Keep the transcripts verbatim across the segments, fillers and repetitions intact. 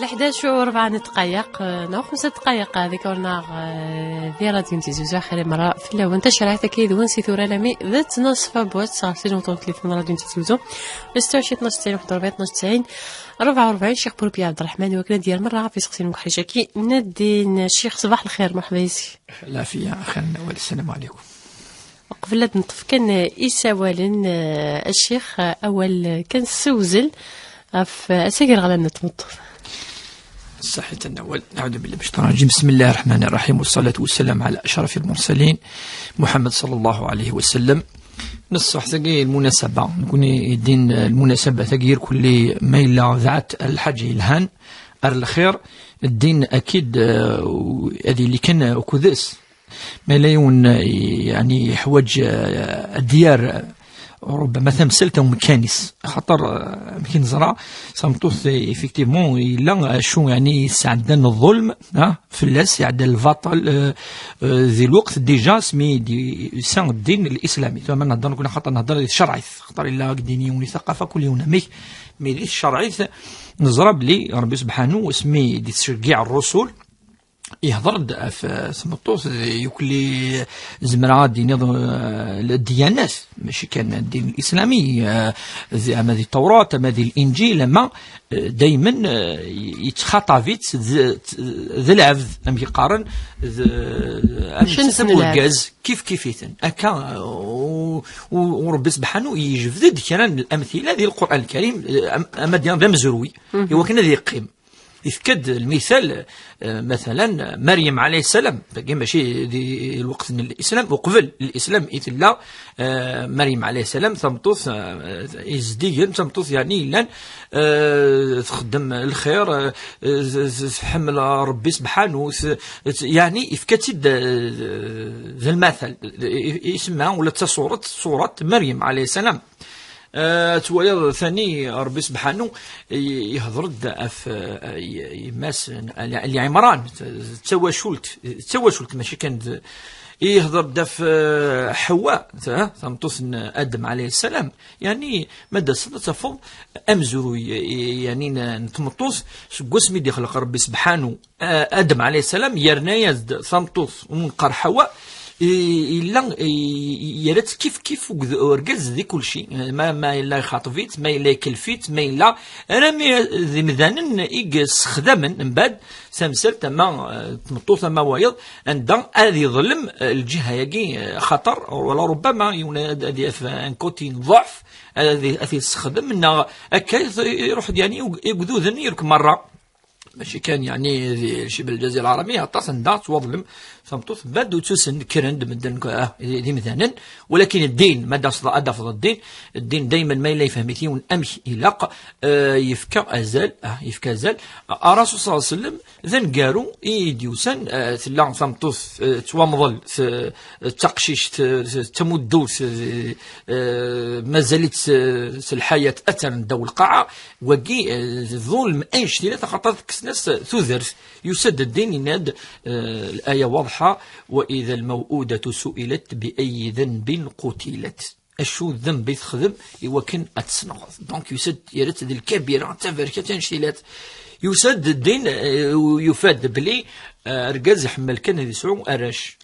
Ḥdac u rebɛa n ddqayeq, eh, neɣ xemsa ddqayeq, eh, deg urnaɣ, eh, di radyu n Tizi Uzzu. Axir imra fell-awen. Tacerɛit akka yid-wen si tura alami d ttnaṣfa n wass, ɣef sin uṭṭun tlata n radyu n Tizi Uzzu. Setta u ɛecrin, tnac u tesɛin, waḥed u rebɛin, tnac u tesɛin, rebɛa u rebɛin. Ccix Burbi Ɛebderreḥman, iwakken ad d-yerr merra ɣef iseqsiyen n uḥric-agi n ddin. Ccix, ṣṣbeḥ lxir, merḥba yes-k. Lafiya, axir n awal, sslam ɛlikum. Uqbel ad neṭṭef kan isawalen, eh, a ccix, eh, awal kan ssewzel ɣef, eh, assager ɣlan n tmeṭṭut. Ṣaḥit a Nawal. أعوذ بالله من الشيطان الرجيم. بسم الله الرحمن الرحيم. والصلاة والسلام على أشرف المرسلين محمد صلى الله عليه وسلم. Neṣṣaḥ tagi lmunasaba. Nekni ddin lmunasaba tagi irkelli ma yella dɛat lḥaǧa yelhan ar lxir, ddin akid, eh, ad yili kan ukud-s. Ma yella yiwen, eh, yeɛni yeḥwaǧ, eh, ad d-yerr, eh, ربما tamsalt n umkan-is. Axaṭer, eh, amek i neẓra, tameṭṭut, eh, effectivement, yella acu, yeɛni, yesɛeddan ḍulm, ah, fell-as, iɛedda lbaṭel, eh, eh, di lweqt déjà asmi d-, yesɛa ddin lislami. Tura ma nehder nekkni, axaṭer nehder di tcerɛit, axaṭer yella ddin yiwen i thaqafa, kul yiwen amek, mais di tcerɛit neẓra belli Ṛebbi subḥanu asmi d-ittceggiɛ ṛṛusul, yehder-d ɣef, eh, tmeṭṭut d yuklli, zemreɣ ad d-iniḍ, eh, ddyanat, mačči kan ddin lislami, eh, di, ama di Tawrat, ama di Linǧil, ama, eh, daymen, eh, yettxaṭab-itt d, d lɛebd, amek i qqaren, d, am netta am urgaz, kif kif-iten. Akka, eh, u, u, u Ṛebbi subḥanu yejbed-d kra n lamtila di Lqur'an Lkarim, eh, am, ama d, d amezruy, i wakken ad yeqqim. Yefka-d lmital, eh, matalan, Maryam alayha ssalam, dagi mačči di lweqt n lislam, uqbel lislam i tella, eh, Maryam alayha ssalam, tameṭṭut, eh, izeddigen, tameṭṭut, yeɛni, yellan, eh, txeddem lxir, eh, eh, t-, t-, tḥemmel Ṛebbi subḥanu, t-, t-, yeɛni, yefka-tt-id, eh, d lmatal, i-, isemma ula d tasuret, surat Maryam alayha ssalam. Eh, twalaḍ tani Ṛebbi subḥanu i-, ihder-d ɣef, eh, y-, yemma-s n Ali, Ali Ɛimran, d tawacult, d tawacult mačči kan d, ihder-d ɣef, eh, Ḥewwa, ta-, tameṭṭut n Adem alayhi ssalam. Yeɛni, ma d-taseḍ ad tafeḍ amezruy, i-, yeɛni n, n tmeṭṭut, seg wasmi d-ixleq Ṛebbi subḥanu, eh, Adem alayhi ssalam, yerna-yas-d tameṭṭut umi neqqar Ḥawa, i-, yella, i-, i-, yerra-tt kif kif ugd-, urgaz di kulci. Ma, ma yella ixaṭeb-itt, ma yella ikelf-itt, ma yella, armi d imdanen i yessexdamen mbeɛd tamsalt ama, eh, tmeṭṭut ama wayeḍ, anda ad yeḍlem, eh, lǧiha-yagi, eh, xaṭer, wala rubbama yiwen ad, ad yaf un côté n ḍḍeɛf, ad, ad t-yessexdem, neɣ akka i t-, iruḥ-d, yeɛni, i ug-, i ugduden irk merra. Mačči kan, yeɛni, di cib Lǧazir Lɛarabiya, aṭas anda ttwaḍlem tameṭṭut, mbeɛd ur ttusen, kkren-d medden, ah, d, d imdanen, walakin ddin, ma d-as-, ad d-tafeḍ ddin, ddin daymen ma yella yefhem-it yiwen amek ilaq, eh, yefka azal, ah, yefka azal. Ṛṛasul ṣalla Llahu ɛalayhi wa sallam, d aneggaru i d-yusan, eh, tella tameṭṭut, eh, tettwamḍel, t-, d taqcict, eh, d tamuddurt, eh, eh, mazal-itt, eh, s lḥayat, atan ddaw lqaɛa. Wagi, eh, d ḍulm anect-ila, taxaṭer kksen-as tudert. Yusa-d ddin, yenna-d, eh, laya waḍḥa: وإذا الموءودة سئلت بأي ذنب قتلت. Acu ddemb i texdem i wakken ad tesneɣ? Donc, yusa-d, yerra-tt d lkabira, d taberkat, anect-ila. Yusa-d ddin, eh, yufa-d belli, eh, argaz iḥemmel kan ad yesɛu arrac.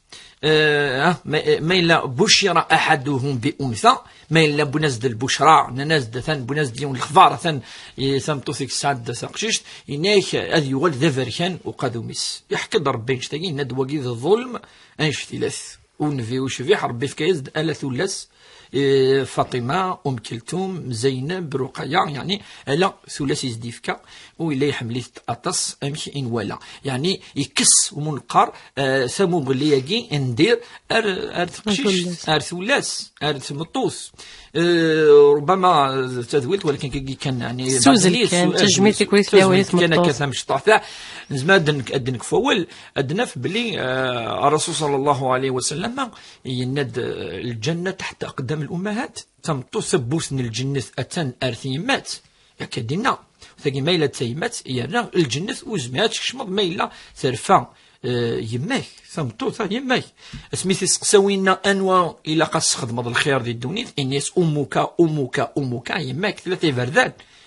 Eh, ah, ma, ma yella bucira aḥaduhum bi unsa, ma yella wwin-as-d lbucra, nnan-as-d atan, wwin-as-d yiwen lexbar, atan, i tameṭṭut i yesɛa-d taqcict, yenna-ak ad yuɣal d aberkan uqadum-is. Iḥka-d Ṛebbi annect-agi, yenna-d wagi d ḍulm, annect-ilat. U nnbi ucbiḥ, Ṛebbi ifka-yas-d ala tullas, eh, Faṭima, Um Keltum, Zeyneb, Ruqaya, yeɛni, ala tullas i s-d-yefka, u yella iḥemmel-it aṭas, amek i nwala. Yeɛni, yekkes, umi neqqar, eh, tamuɣli-agi n dir ar, ar teqcict, ar tullas, ar tmeṭṭut. Eh, rubbama d tadwilt, walakin kagi kan, yeɛni, ssewzel kan, tajmilt i kul tlawi, tajmilt kan akka tamecṭuḥt. Nezmer ad d-nek-, ad d-nekfu awal, ad d-naf belli, eh, Ṛṛasul ṣalla Llahu ɛalayhi wa sallam yenna-d, eh, الجنة تحت أقدام الأمهات. Tameṭṭut, tawwurt n lǧennet attan ar tyemmat. Akka d-inna. Tagi ma yella d tayemmat, yerna lǧennet ur zmireɣ ad tkecmeḍ ma yella terfa, eh, yemma-k. Tameṭṭut, ah, yemma-k. Asmi t-iseqsa winna anwa ilaq ad tesxedmeḍ lxir di ddunit, ini-as أمك، أمك، أمك, yemma-k, tlata iberdan.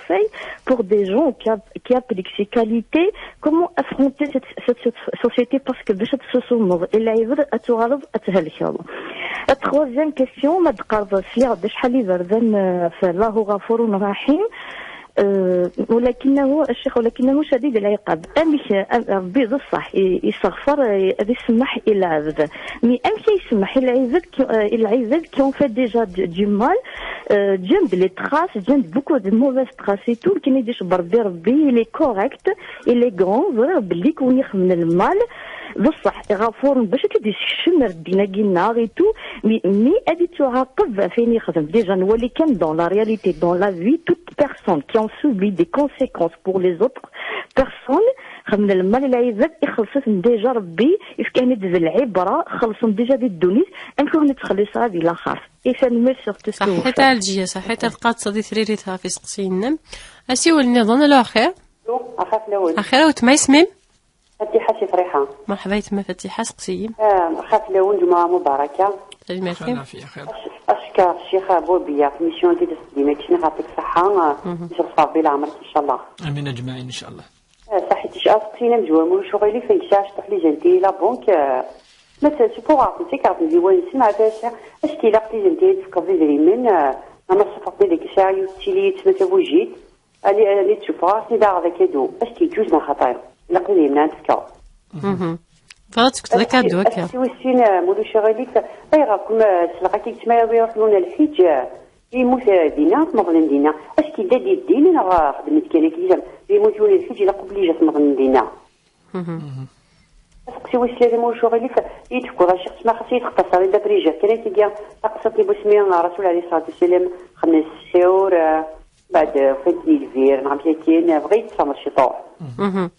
conseils pour des gens qui, a- qui appliquent ces qualités, comment affronter cette, cette, cette société, parce que باش تسوسومض إلا عبر أتغرب أتهلكض. La troisième question, ما تقرب فيها باش حالي بردن في الله غفور رحيم. Euh, ولكنه الشيخ، ولكنه شديد العقاب. أمك، أم-، ربي بصح ي-، يستغفر، ي-، هذه السمح إلى العبد. Mais أمك يسمح إلى العباد كي-، آه، إلى العباد qui ont fait déjà du, du mal, euh, جند les traces, جند beaucoup de mauvaises traces et tout, كي ما يديش بربي ربي، il est correct, il est grand, ظهر بلي كون يخمن المال. بصح غفور باش كي يديش الشمر الدين كينا et tout, mais, mais هذه تعاقب فين يخدم. Déjà نولي كان dans la réalité, dans la vie, toute personne qui ont subi des conséquences pour les autres personnes, خمن المال العباد يخلصت déjà ربي، إذ كانت ذي العبرة خلصهم déjà ذي الدنيا، أنكم نتخلص هذه الآخر. إذا نمر sur tout ce que vous صحيت faites. الجية، صحيت القات صديق ريري تها في سقسينا. أسيول نظن له خير. أخاف لون. أخير وتما اسمين؟ فتيحة شي فريحة. مرحبا يتما فتيحة، سقسيي. آه، أخاف لون جمعة مباركة. سلماتي. أخانا في خير. أش-، أشكر الشيخ بوبية في ميسيون دي دس ديما كشني يعطيك الصحة. آه، مهم. يشرف ربي لعمرك إن شاء الله. آمين أجمعين إن شاء الله. آه، صحيت، اش اسقسينا مجوامل شغيلي فين كشاش تحلي جنتي لا بونك، آه، ما تسوبوغ عرفتي كارت ديوان سمع باش اش كي لاقتي جنتي تفكر في دريمن، آه، انا صفقتي ديك الساعة يوتيلي تسمى تبوجيت. الي، الي تشوفها سي دار هذا كادو. اش كي يجوز ما خطايا؟ لا قليل من عندك. مهم. فراتك تذكر دوكا. اش وسين مولو شغيلي ف-، اي راكم، آه، سلقة كي تسمى يروحون الحج، آه، يموت، آه، دينا، مظلم دينا. اش كي دادي الدين، انا راه خدمت كان كي يموت يولي الحج، لا قبل يجي مظلم دينا. مهم. سقسي واش لازم وشو غير اللي ف-، يتفكر راه شي قسمه خاص يتختصر، إلا بريجا كان تيجي تقصد يبو سمية الرسول عليه الصلاة والسلام، خمس شهور، آه، بعد فهمتني الفير، نعم، مساكين، بغيت تصمر شي طوح. مهم.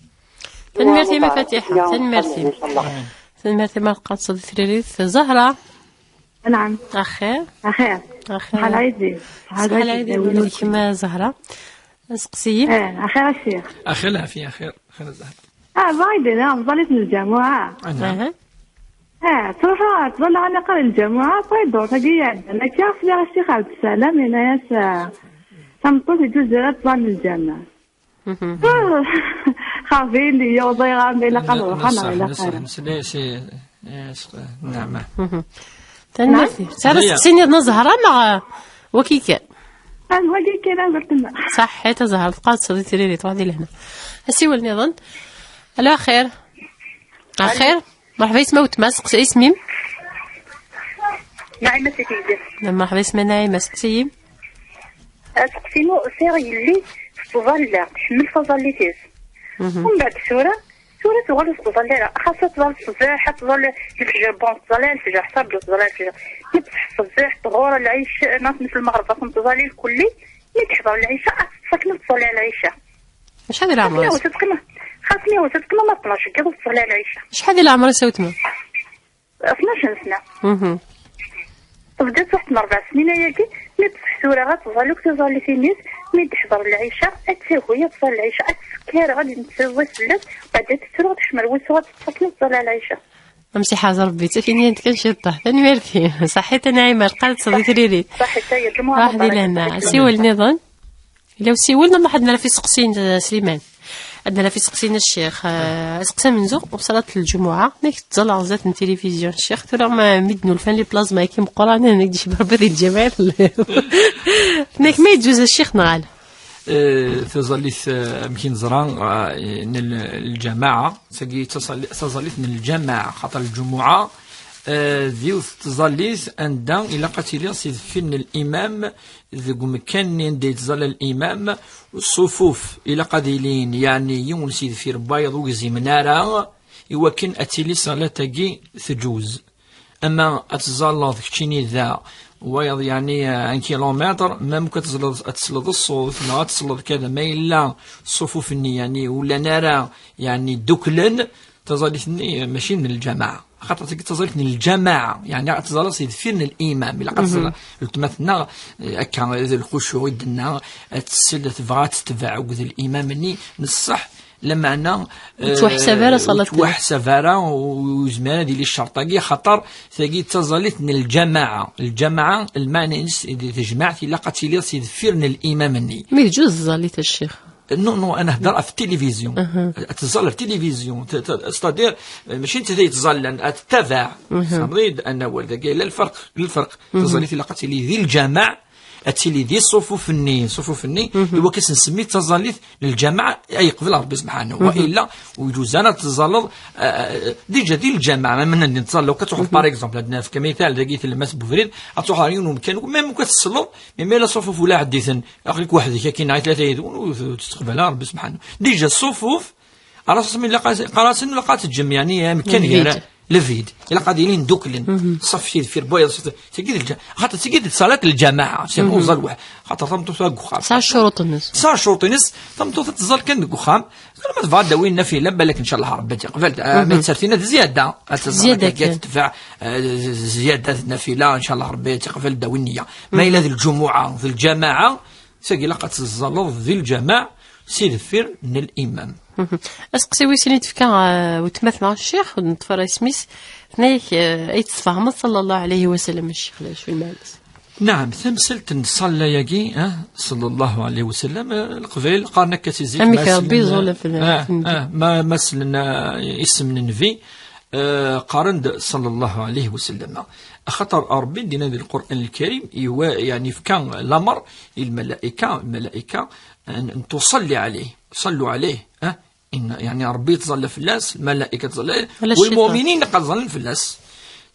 تنميرتي ما مبارك. فاتحة، يا تنميرتي. إن شاء الله. تنميرتي ما لقات صديق تريريت. زهرة. نعم. أخير. أخير. أخير. صحة العيد. صحة العيد يبارك فيك ما زهرة. نسقسي. إيه، أخير الشيخ. أخير العافية، أخير، أخير الزهر. آه، بايدن، آه، مظلت من الجماعة. نعم. أها. آه، تروح تظل على الأقل الجماعة، طيب، دور، تقي عندنا. كيف يا الشيخ عبد السلام، هنا يا سا-، تنطوش يجوز زيارة تظل الجماعة. مهم. آه، خافين لي، يا وضيغة، بين قلب الخمر إلى خير. نعم. مهم. تنميرتي. نعم. سارة هي. سقسيني أنا زهرة مع وكيكا. أنا وكيكا، أنا قلت لنا. صح، حيت زهرة تقعد تصدي تريري، تروح دي لهنا. أسيول نظن. ألو، خير. الخير. مرحبا، اسمي وتما، سقسي اسمي. نعيمة سيدي. مرحبا، اسمي نعيمة، سقسي. أسقسي مو سير يلي في الظلة، تحمل فظلتيس. مهم. ومن بعد سورة، سورة تغلس تظل لها، خاصة تظل الصباح، تظل الفجر، بون، تظل الفجر، حتى بدو تظل الفجر. كي تصحى الصباح، تغور العيش، ناس مثل المغرب، راكم تظل الكلي، ملي تحضر العشاء، تسكن تصلي على العشاء. شحال ديال العمر؟ خاصني وصلت كما، خاصني وصلت كما ما اثناش، كي تصلي على العشاء. شحال ديال العمر ساوتما؟ اثناش سنة. مهم. بدات واحد من أربع سنين هي كي، مي بصح ثورة غتظهر لك، تظهر لي في النيت، مي تحضر العشاء، اتساهو هي تصلي العشاء، اتسكر غادي نتسوى سلات، بعد تتسرو تحمل ويسوى تتسكن تصلي على العشاء. امسي حاضر ربي، حتى فين انت كان شي طاح. ثاني ميرتي. صحيت نعيمة، القلب صديق ريري. صحيت، هي الجمعة واحد مباركة. لنا. سيول نظن. لو سيولنا ما حدنا في سقسين، آه، سليمان. عندنا في سقسين الشيخ، آه، سقسى منزو وصلاة الجمعة. نيك تزال عزات من التلفزيون الشيخ. ترى ما مدنو الفان لي بلازما كي مقرانة، نيك ديش بربي ديال الجمال. نيك ما يجوز الشيخ نغال. آه، تظليت، آه، أمكن زران، آه، إن ال-، الجماعة، تقي تصل-، تظليت من الجماعة، خاطر الجمعة، آه، ذي تظليت أندا إلا قتيلي سيد فين الإمام، ذي قم كان ندي تظل الإمام، الصفوف إلا قديلين، يعني يون سيد في ربايض وزي منارة، إوا كان أتيلي صلاة تقي تجوز. أما أتظلض كتشيني ذا وايض، يعني، آه، ان كيلومتر، مام كتزلض، تسلض الصوت، لا تسلض كذا، ما إلا صفوف الني، يعني، ولا نرى، يعني، دكلن، تزالت الني ماشي من الجماعة. خاطر تزالت من الجماعة، يعني، تزالت يدفين الإمام، إلا قد مهم. تزال التماثنا، آه، أكا الخشوع يدنا، تسل تبغى تتبع وقد الإمام الني، نصح، لمعنى، وتوحسب آه، على صلاة وتوحسب على وزمان هذه الشرطة، خاطر ثقيل تزالت من الجماعة. الجماعة المعنى نس-، إذا تجمعت إلا قتيلي سيدفيرن الإمام الني. ما يجوز زاليت الشيخ. نو، نو، أنا هدر في التلفزيون. أها. تزال في التلفزيون. ت-، ت-، ستادير، ماشي أنت اللي تزال، لأن تتبع. أها. صامريد أنا والد، لا الفرق، لا الفرق. مهم. تزاليت إلا قتيلي ذي الجماع. Ad tili di ṣṣufuf-nni, ṣṣufuf-nni, i wakken ad s-nsemmi d taẓallit n lǧamaɛ ay yeqbel Ṛebbi subḥanahu. Wa illa, ur iǧuz ara ad teẓẓalleḍ, eh, eh, déjà di lǧamaɛ, ma menna nettẓalla, akka ad truḥeḍ, par exemple, ad nefk amithal, dagi tella Mass Bubrid, ad truḥeḍ ɣer yiwen umkan, même akka tesleḍ, mais ma yella ṣṣufuf ula ɛedditen, aql-ik weḥd-k akkin, neɣ i tlata yid-wen, ur t-, ur tettqbal ara Ṛebbi subḥanahu. Déjà ṣṣufuf, Ṛṛasul ilaq ad, qqar-asen ilaq ad teǧǧem, yeɛni, amkan le vide. Gar le vide. Ilaq ad ilin dduklen. Ṣṣef-, tagi d lǧa-, xaṭer tagi d ṣṣalat n lǧamaɛa, c'est pas uẓal weḥd-, xaṭer tameṭṭut-a deg uxxam. Tesɛa ccuruṭ-nnes. Tesɛa ccuruṭ-nnes, tameṭṭut ad teẓẓal kan deg uxxam. Tura ma tebɣa ad d-tawi nnafila, balak, ncallah, Ṛebbi ad tt-yeqbal. Ah, ma d tartina d zzyada, ad teẓẓal zzyada akka kan. Ad tebɛ, eh, z-, zzyada d nnafila, ncallah, Ṛebbi ad tt-yeqbal, ad d-tawi nniya. Ma yella d lǧumuɛa, d lǧamaɛa, Tagi ilaq ad teẓẓalleḍ di lǧamaɛ si deffir n limam. Aseqsi wis sin i d-tefka, eh, weltma-tneɣ ccix, ur d-neṭṭef ara isem-is, tenna-yak, eh, ay d-tesfehmeḍ sallallahu alayhi wa sallam ccix, d acu lmeɛna-s? Naɛam, tamsalt n ṣṣalla-agi, ah, sallallahu alayhi wa sallam, eh, Leqbayel qqaren akka si zik, amek ma Ṛebbi slen, yeẓẓul ɣef, ah, ɣef nnbi. Ah, ma, ma slen, ah, isem n nnbi, eh, qqaren-d sallallahu alayhi wa sallam. Axaṭer Ṛebbi dina di Lqur'an Lkarim, iwa-, yeɛni, yefka lamer i lmalaika, lmalaika, n, n tuṣalli ɛalayh, ṣallu ɛalayh, ah, inna, yeɛni, Ṛebbi yettẓalla fell-as, lmalaika tettẓalla ɛalayh, ala cciṭan. Walmuminin qad ẓallen fell-as.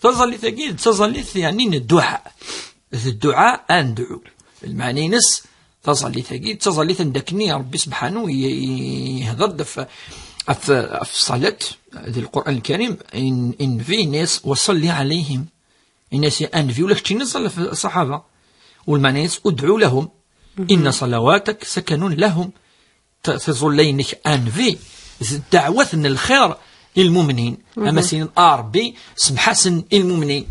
Taẓallit-agi d taẓallit, yeɛni, n dduɛa. D dduɛa ad nedɛu. Lmeɛna-ines, taẓallit-agi d taẓallit anda akken Ṛebbi subḥanahu i, i, yehder-d ɣef, ɣef, ɣef ṣṣalat di Lqur'an Lkarim, in, i nnbi, yenna-yas, wa ṣalli ɛalayhim. Yenna-yas a nnbi, ula keččini ẓẓal ɣef ṣṣaḥaba. U lmeɛna-ines, udɛu lahum. Inna ṣalawatak sakanun lahum. Ta-, tiẓulla-inek a nnbi, d ddeɛwat n lxir i lmumnin. Ama s-tiniḍ, a Ṛebbi, semmeḥ-asen i lmumnin.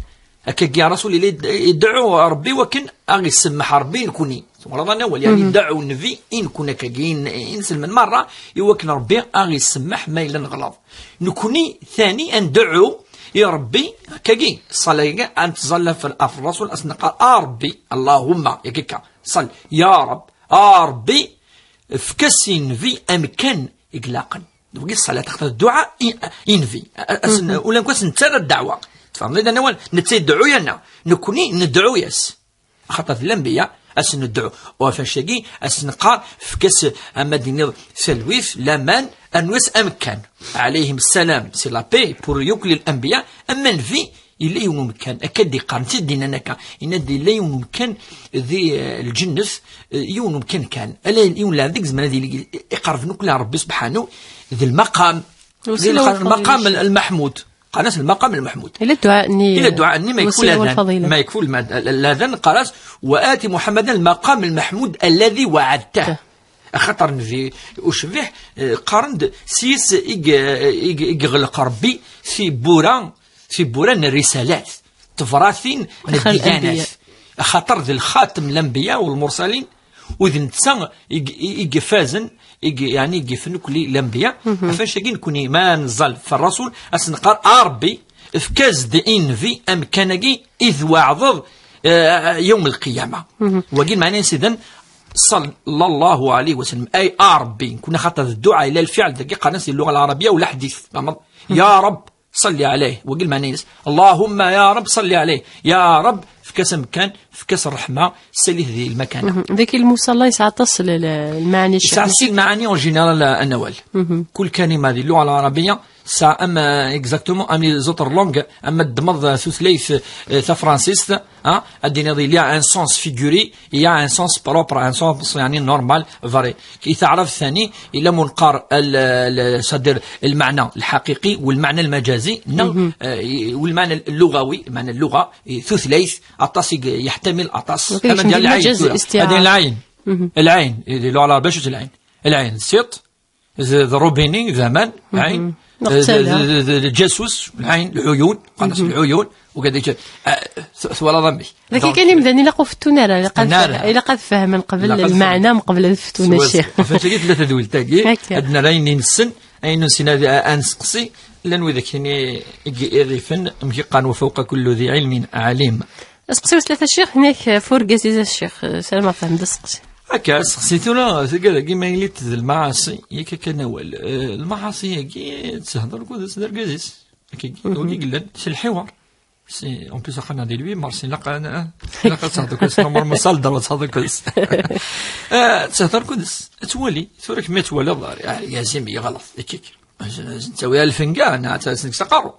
Akkagi Ṛasul yella yed-, ideɛɛu Ṛebbi wakken a ɣ-isemmeḥ Ṛebbi i nekni. Twalaḍ anawal, yeɛni, ideɛɛu nnbi i nekni akkagi, i n-, i inselmen merra, i wakken Ṛebbi a ɣ-isemmeḥ ma yella neɣleḍ. Nekni, tani, a ndeɛɛu i Ṛebbi, akkagi, ṣṣala-agi, a nettẓalla f-, ɣef Ṛṛasul, a s-neqqar, a Ṛebbi, Allahumma, yak akka, ṣal, ya Ṛeb, a Ṛebbi, efk-as i nnbi amkan i ilaqen. Wagi ṣṣalat, axaṭer dduɛa i, i nnbi. A-, a-, asen-, ula nekk ad s-nettarra ddeɛwa. Tfehmeḍ-id anawal? Netta ideɛɛu-yaneɣ. Nekni nedɛu-yas. Axaṭer d lanbiya, a sen-nedɛu. U ɣef wannect-agi, a sen-neqqar, efk-as, ama d-tiniḍ talwit, laman, rnu-yas amkan. Ɛalayhim ssalam, c'est la paix pour yakk lanbiya, ama nnbi, Yella yiwen umkan, akka d-iqqaren, d-yennan akka, yenna-d yella yiwen umkan di, eh, lǧennet, eh, yiwen umkan kan. Ala yiwen lɛebd i izemren ad yili iqerreb nekkni ɣer Ṛebbi subḥanahu, d lmaqam. Wasila wal fadila. Lmaqam l-, lmaḥmud. Qqaren-as lmaqam lmaḥmud. Ila dduɛa-nni, ila dduɛa-nni ma yekfu wasila wal ladan. Fadila. Ma yekfu lmad-, l-, ladan, qqar-as, wa ati Muḥammadan lmaqam lmaḥmud alladi waɛadtah. Ta. Axaṭer nnbi ucbiḥ, eh, qqaren-d s yis i g-, i g-, i yeɣleq Ṛebbi tiwwura tiwwura n rrisalat, tebratin n lxatem ddiganat. Anbiya. Axaṭer d lxatem n lanbiya u lmursalin, u d netta i, i, i ifazen, i, yeɛni i ifnukli lanbiya. Mhm. Ɣef wannect-agi nekkni ma nẓal f Ṛṛasul, a s-neqqar, a Ṛebbi, efk-as-d i nnbi amkan-agi i tweɛdeḍ, eh, yawm lqiyama. Mhm. Wagi lmeɛna-ines idan, sallallahu alayhi wa sallam, ay a Ṛebbi, nekkni axaṭer d dduɛa, ila lfiɛl dagi qqaren-as di lluɣa lɛarabiya u laḥdit, tfehmeḍ? Mhm. Ya Ṛeb, Ṣalli ɛalayh, wagi lmeɛna-ines. Allahumma ya Ṛeb ṣalli ɛalayh. Ya Ṛeb, efk-as amkan, efk-as ṛṛeḥma, sali-t di lmakana. Mhm. Dagi lmuṣalla yesɛa aṭas l-, l-, lmeɛani, yesɛa ccix. Sin lmeɛani en général, a Nawal. Mhm. Kul kalima di lluɣa lɛarabiya tesɛa am, euh, exactement am les autres langues, ama ddmeḍ, euh, tutlayt, euh, tafransist, Hein? Ad d-tiniḍ, il y a un sens figuré, il y a un sens propre, un sens, يعني, normal, vrai. Di taɛrabt tani, ila ma neqqar, ال-، ال-، c'est-à-dire, lmeɛna lḥaqiqi, u lmeɛna lmaǧazi, neɣ, mhm, euh, u lmeɛna lluɣawi, lmeɛna lluɣa, i tutlayt, aṭas i yeḥtamil aṭas. Donc, ama d lɛayn, lmaǧaz tura. Istiɛara. Ad d-tiniḍ lɛayn. Mhm. Lɛayn, di lluɣa lɛarabiya, acu d lɛayn? Lɛayn, d tiṭ, d, d rubini, d aman, mhm, lɛayn. Neɣ d, d, tala. D, d, d lǧasus, lɛayn, lɛuyun, qqaren-as, mhm, lɛuyun, u kada, ah, t-, twalaḍ amek. Dagi kan imdanen ilaq ur fettun ara, ilaq ad, ilaq ad fehmen qbel lmeɛna, qbel ad fettun. Swaswa. Ccix. Ɣef wannect-agi tella tadwilt-agi, akka, ad nerr ayen i nessen, ayen ur nessin ad, ad nseqsi, llan widak-nni i, i iɣifen, amek i qqaren, wa fawqa kulli dhi ilmin alim. Aseqsi wis tlata, ccix, tenna-k f urgaz-is, a ccix, sarameɣ fehmeɣ-d aseqsi. Akka, aseqsi tura, tagi dagi ma yili-t d lmaɛaṣi, yak akka nawal. Eh, lmaɛaṣi-agi, tessehder akked-s d argaz-is. Akka, mhm, wagi yellan, s lḥiwar. Si, en plus, aql-aneɣ di lwi mars, ilaq ad, ilaq ad tehder kudes, normalement, ça le droit ad tehder kudes. Ah, ad tehder kudes, ad twali, tura kemm ad twaliḍ, ah, yazim yeɣleḍ, ikkik. Ad tawi alfenǧan, ad as-nekkes aqerru.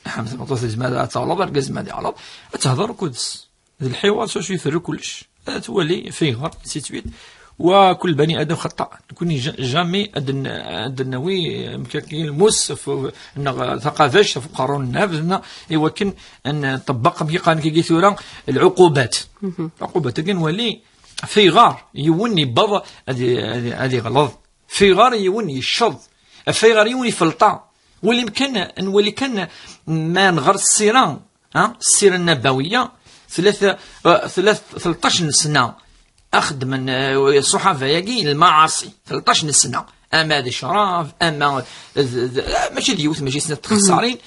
Ḥamet, tameṭṭut tezmer ad teɣleḍ, argaz ma ad yeɣleḍ, ad tehder kudes. D lḥiwar, s wacu iferru kullec. Ad twali, fayɣer, ainsi de suite. Wa kul bani Adam xaṭṭa. Nekni ja-, jamais ad n-, ad nawi, eh, mkaki lmus f-, neɣ taqabact ɣef uqerru n nnhab, neɣ i wakken ad nṭebbeq, amek i qqaren kagi tura, lɛuqubat. Lɛuqubat-agi nwali, fayɣer yiwen yebbeḍ ad i-, ad i-, ad iɣleḍ. Fayɣer yiwen yecceḍ. Fayɣer yiwen ifelṭa. Wali kan, nwali kan ma nɣer ssira, ha? Ssira nnabawiya, tlata, eh, tlat-, tleṭṭac n sna, axedmen, eh, ṣṣuḥaba-agi lmaɛaṣi, tleṭṭac n sna, ama d ccrab, ama d, d, d, eh, mačči d yiwet, mačči d snat txeṣṣarin.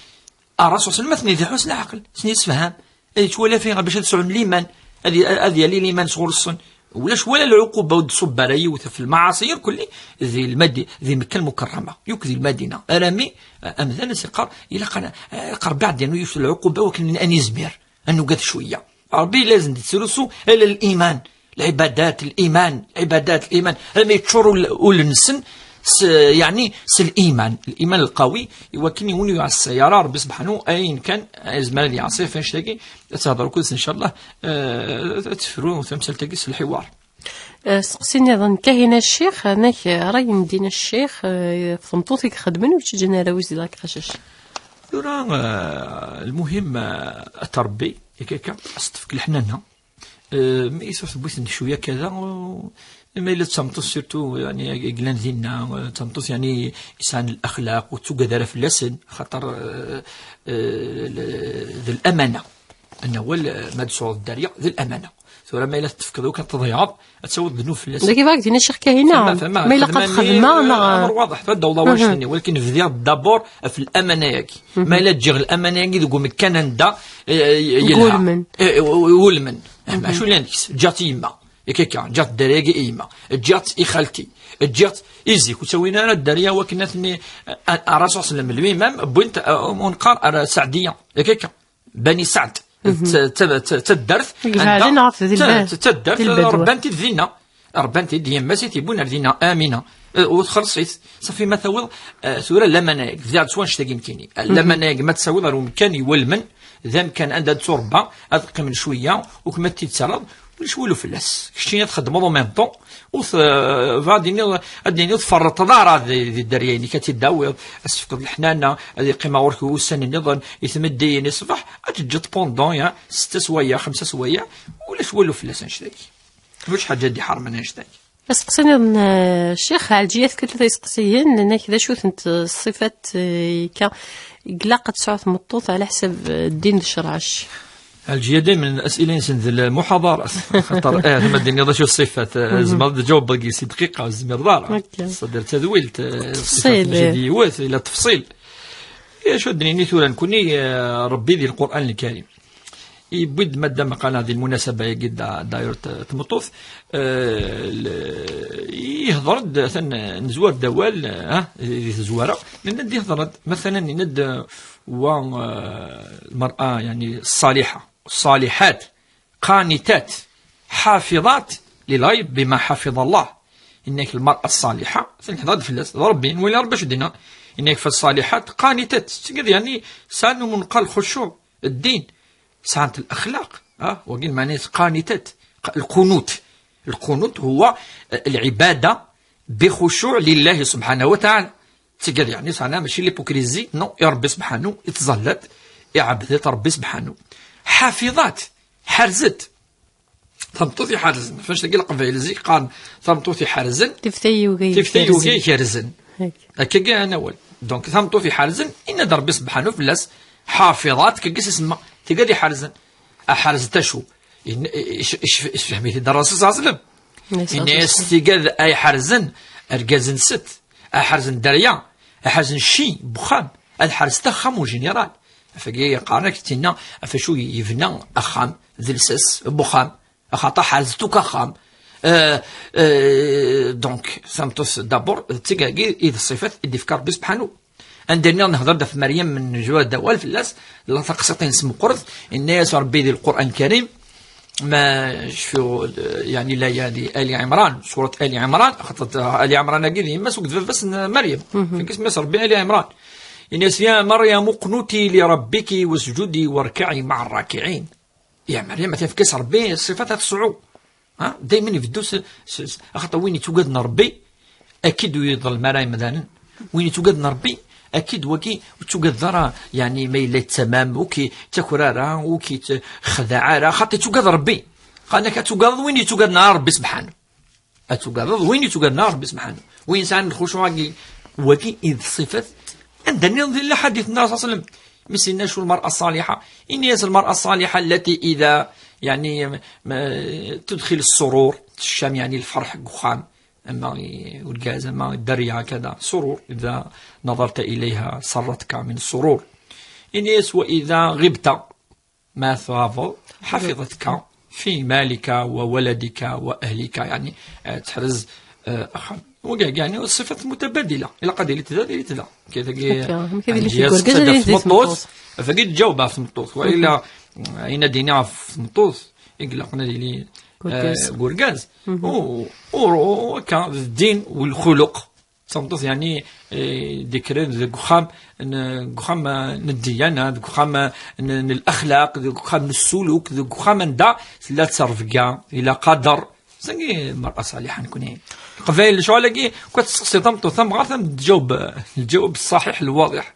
Ṛṛasul s ma ten-idiḥu s leɛqel, s yessefham. Ad yettwali fayɣer bac ad sɛun liman, ad y-, ad yali liman sɣur-sen. Ulac wala lɛuquba ur d-tṣubb ara yiwet ɣef lmaɛaṣi irkelli di lmadi-, di Mekka Lmukerrama, yakk di Lmadina. Arami, eh, amdan as-iqqar, ilaq ad, eh, qerbeɛ ad yernu yiwet lɛuquba wakken ad nizmir, ad nugad cwiya. Ṛebbi lazem d-yettrusu ala liman, lɛibadat, liman, lɛibadat, liman. Armi yeččur ul-, ul-nsen s, yeɛni, s liman, liman lqawi, iwakken yiwen ur iɛeṣṣi ara Ṛebbi sebḥanu, ayen kan yezmer ad yeɛṣi ɣef annect-agi. Ad tehder kudes, ncallah, eh, ad tefru tamsalt-agi s lḥiwar. Eh, seqsi nniḍen, Kahina Ccix, amek, eh, ṛṛay n ddin a Ccix, eh, ɣef tmeṭṭut i ixeddmen ur tt-ǧǧan ara wi zedɣen deg qacac? Tura, eh, lmuhim, eh, ad tṛebbi, yak akka, ad s-tefk leḥnana. Eh, mi s-tewwi-ten cwiya kada, u-, ma yella d tameṭṭut surtout, yani, i yellan dinna, eh, d tameṭṭut, yani, yesɛan laxlaq, ur tuggad ara fell-asen, xaṭer, eh, eh, l-, d lamana. Ad nawal, eh, ma d-tesɛuḍ dderya, d lamana. Tura ma yella tettefkeḍ akk ad tḍeyɛeḍ, ad tawiḍ ddnub fell-asen. Dagi bɣiɣ ad k-d-iniɣ, Ccix Kahina, ma ilaq ad xedmeɣ, eh, neɣ? Amr waḍeḥ, tura ad d-awḍeɣ wanect-nni, walakin bdiɣ d'abord ɣef lamana-agi. Ma yella ǧǧiɣ lamana-agi deg umekkan anda, eh, yelha. Gulmen. Eh, eh, gulmen. Eh, macu llan deg-s, ǧǧiɣ-tt i yemma. Yak akka, ǧǧiɣ-tt dderya-agi i yemma. Ǧǧiɣ-tt i xalti. Ǧǧiɣ-tt i zik. Ur ttawin ara dderya wakken ad ten-i, a, a, Ṛṛasul sallam, lui-même, wwin-t, a, ur neqqar ara Seɛdiya. Yak akka. Bani Saɛd. D ta-, ta-, ta-, taddart. Anda ɣef di ta-, ta-, taddart, ṛebban-t-id dinna. Ṛebban-t-id yemma-s i t-iwwin ar dinna, Amina. Eh, u txelleṣ-it. Safi ma tawiḍ, eh, tura lamana-agi, bdiɣ-d s wannect-agi nekkini. Lamana-agi ma tt-tawiḍ ar umkan iwulmen, d amkan anda ad tturebba, ad qqimen cwiya, u kemm ad t-id-terreḍ, ulac walu fell-as. Keččini ad txedmeḍ en même temps, u t-, ad d-iniḍ, ad d-iniḍ tferreṭeḍ ara di, di dderya-inek, ad t-id-tawiḍ, ad s-tefkeḍ leḥnana, ad iqqim ɣur-k ussan nniḍen, i tmeddiyin, i ṣṣbeḥ, ad teǧǧeḍ pendant, ya, setta swayeɛ, xemsa swayeɛ, ulac walu fell-as annect-agi. Ulac ḥaǧa ad d-iḥermen annect-agi. Aseqsi nniḍen, eh, Ccix, Ɛelǧiya tefka tlata iseqsiyen, nnan-ak d acu-tent ṣṣifat, eh, ikka ilaq ad tesɛu tmeṭṭut ɛla ḥsab, eh, ddin d ccreɛ, Ccix. Ɛelǧiya daymen asila-nsen d lmuḥadarat, xaṭer, eh, ma d-tiniḍ acu ṣṣifat, eh, tzemreḍ ad tǧawbeḍ deg si dqiqa, ur tezmireḍ ara. Ṣṣader d tadwilt, eh, ṣṣifat mačči d yiwet, ila tefṣil. I acu ad d-nini tura nekkni, eh, Ṛebbi di Lqur'an Lkarim. Yewwi-d, madam qala di lmunasaba-agi da-, d'ailleurs t-, tmeṭṭut, eh, l-, yehder-d, atan nezwar-d awal, eh, di tezwara, nenna-d yehder-d, mathalan, yenna-d, eh, wa, eh, lmar'a, yani, ṣṣaliḥa, ṣṣaliḥat, qanitat, ḥafiḍat lilɣayb bima ḥafiḍ Allah. Yenna-k lmar'a ṣṣaliḥa, atan yehder-d fell-as, d Ṛebbi, nwali Ṛebbi acu d-yenna. Yenna-k faṣṣaliḥat qanitat, tigad, yani, sɛan umunqal lxucuɛ, ddin, sɛant laxlaq, ah, wagi lmeɛna-s qanitat, q-, lqunut. Lqunut huwa, eh, lɛibada bixucuɛ lillahi subḥanahu wa taɛala. Tigad, yeɛni, sɛana mačči l'hypocrisie, non, i Ṛebbi subḥanu, i tẓallat, i ɛebdet Ṛebbi subḥanu. Ḥafiḍat, ḥerzet. Tameṭṭut iḥerzen, ɣef annect-agi leqbayel zik qqaren tameṭṭut iḥerzen. Tif tayi uga tif tayi uga ikerzen. Ikerzen. Akka. Akka i anawal. Donc, tameṭṭut iḥerzen, yenna-d Ṛebbi subḥanu fell-as, ḥafiḍat, kagi s-isemma, tigad iḥerzen. Aḥerzet acu? Yenna-, ic-, ic-, isfehmi-t-id Ṛṛasul ṣalla Llahu ɛalayhi wa sallam. Yenna-yas tigad ay ḥerzen argaz-nset, ay ḥerzen dderya, ay ḥerzen cci n wexxam, ad ḥerzet axxam en général. Ɣef wagi qqaren-ak tinna, ɣef acu yebna axxam d lsas n wexxam. Axaṭer ḥerzet akk axxam. Euh, euh, donc, tameṭṭut d'abord, d tigagi i d ṣṣifat i d-ifka Ṛebbi subḥanu. Anda nniɣ nehder-d ɣef Meryem, n jwa d awal fell-as, la taqsiṭ-ines meqqret, inna-yas Rebbi di Lqur'an Karim, ma cfiɣ, yani, la ya di Ali Ɛimran, surat Ali Ɛimran, xaṭer Ali Ɛimran-agi d yemma-s akked baba-s n Meryem. Fkan-as Rebbi Ali Ɛimran. Inna-yas, يا مريم اقنتي لربك واسجدي واركعي مع الراكعين. Ya Meryem, atan fkan-as Rebbi ṣṣifat ad tesɛu. Ha? Daymen ibeddu s, s, s, axaṭer win yettugaden Rebbi, akid ur yeḍlem ara imdanen. Win yettugaden Rebbi, akid wagi ur yettugad ara, yani, ma yella yettamam, ur k-yettaker ara, ur k-yexdaɛ ara, xaṭer yettugad Rebbi. Qal-ak ad tugadeḍ win yettugaden ara Rebbi subḥanu. Ad tugadeḍ win yettugaden ara Rebbi subḥanu. Win yesɛan lxucuɛ-agi, wagi i d ṣṣifat. Anda nniḍen di laḥadit n Nnbi صلى الله عليه وسلم. Mi s-yenna acu lmar'a ṣṣaliḥa? Ini-as lmar'a ṣṣaliḥa التي إذا, yani, ma, تدخل السرور, teččam, yani, lferḥ deg uxxam. Ama i urgaz, ama i dderya, kada. سرور, إذا نظرت إليها سرتك من السرور. Ini-as وإذا غبت, ma tɣabeḍ, حفظتك في مالك وولدك وأهلك, yani, eh, teḥrez, eh, axxam. Wagi, yani, ṣṣifat mutabadila. Ilaq ad ilit da, ad ilit da. Kifagi, akka, amek ad ilit deg urgaz, ad ilit di tmeṭṭut. Afagi tǧaweb ɣef tmeṭṭut. Wa illa, eh, ayen ad d-ini ɣef tmeṭṭut, i ilaqen ad yili, eh, deg urgaz. U, u, u, akka, d ddin u lxuluq. D tameṭṭut, yani, eh, d-ikkren deg uxxam n, deg uxxam, eh, n ddiyana, deg uxxam, eh, n, n laxlaq, deg uxxam n ssuluk, deg uxxam anda tella ttrebga, ila qader. Sagi lmar'a ṣṣaliḥa nekni. Leqbayel, lecɣal-agi, kwa testeqsi tameṭṭut tamɣart, am tǧaweb, lǧawab ṣṣaḥiḥ, lwaḍiḥ.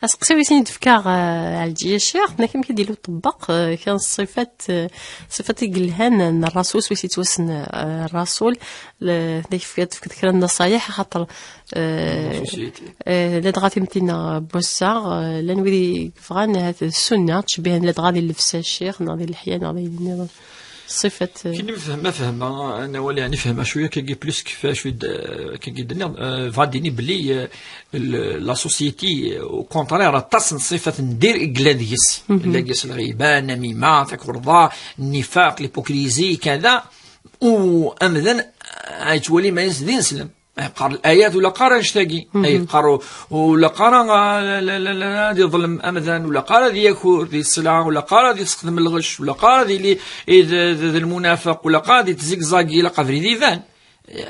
Aseqsi wis i d-fkiɣ, eh, Ɛelǧiya Ccix, tenna-k amek i d-yella uṭebbeq, eh, kra n ṣṣifat, eh, ṣṣifat i yelhan n Rrasul, s wis yettwassen, eh, Rrasul, le-, tenna-k tefkiḍ, tefkiḍ kra n nnaṣayeḥ, axaṭer, eh, eh, ladɣa timetti-nneɣ n wass-a, eh, llan wid i yebɣan ahat d ssunna, ttcebbihen ladɣa di llebsa n ccix, neɣ di leḥya, neɣ d ayen nniḍen. Ṣṣifat, eh. Kini fhem, ma fhem, ah, anawal, yani, fhem acu yakagi plus kif acu d, eh, kagi d-nniḍ, eh, bɣa d-ini belli, eh, le-, la société, eh, au contraire, aṭas n ṣṣifat n dir i yellan deg-s. Yella deg-s lɣiba, namima, takurḍa, nnifaq, l'hypocrisie, kada. U amdan, eh, yettwali iman-is d ineslem. Yeqqar layat, ur ilaq ara annect-agi. Yeqqar ur, ur ilaq ara, ah, la, la, la, la, ad iḍlem amdan, ur ilaq ara ad yaker di sselɛa, ur ilaq ara ad yesxdem lɣecc, ur ilaq ara ad yili i d, d, d lmunafeq, ur ilaq ara ad yetzigzagi, ilaq abrid iban.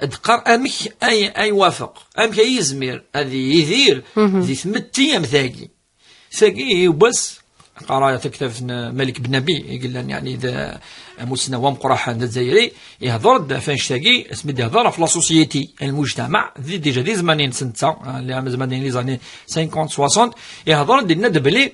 Ad qqar amek ay, ay wafeq, amek ay yezmir ad yidir di tmetti am tagi. Tagi yiwwas, qqareɣ taktabt n Malik Benabi, i yellan, yani, d amussnaw ameqqran d azzayri, ihder-d ɣef annect-agi, asmi d-ihder ɣef la société, lmujtamaɛ, di, déjà di zzman-ines netta, ah, les années, les années cinquante, soixante, ihder-d, yenna-d belli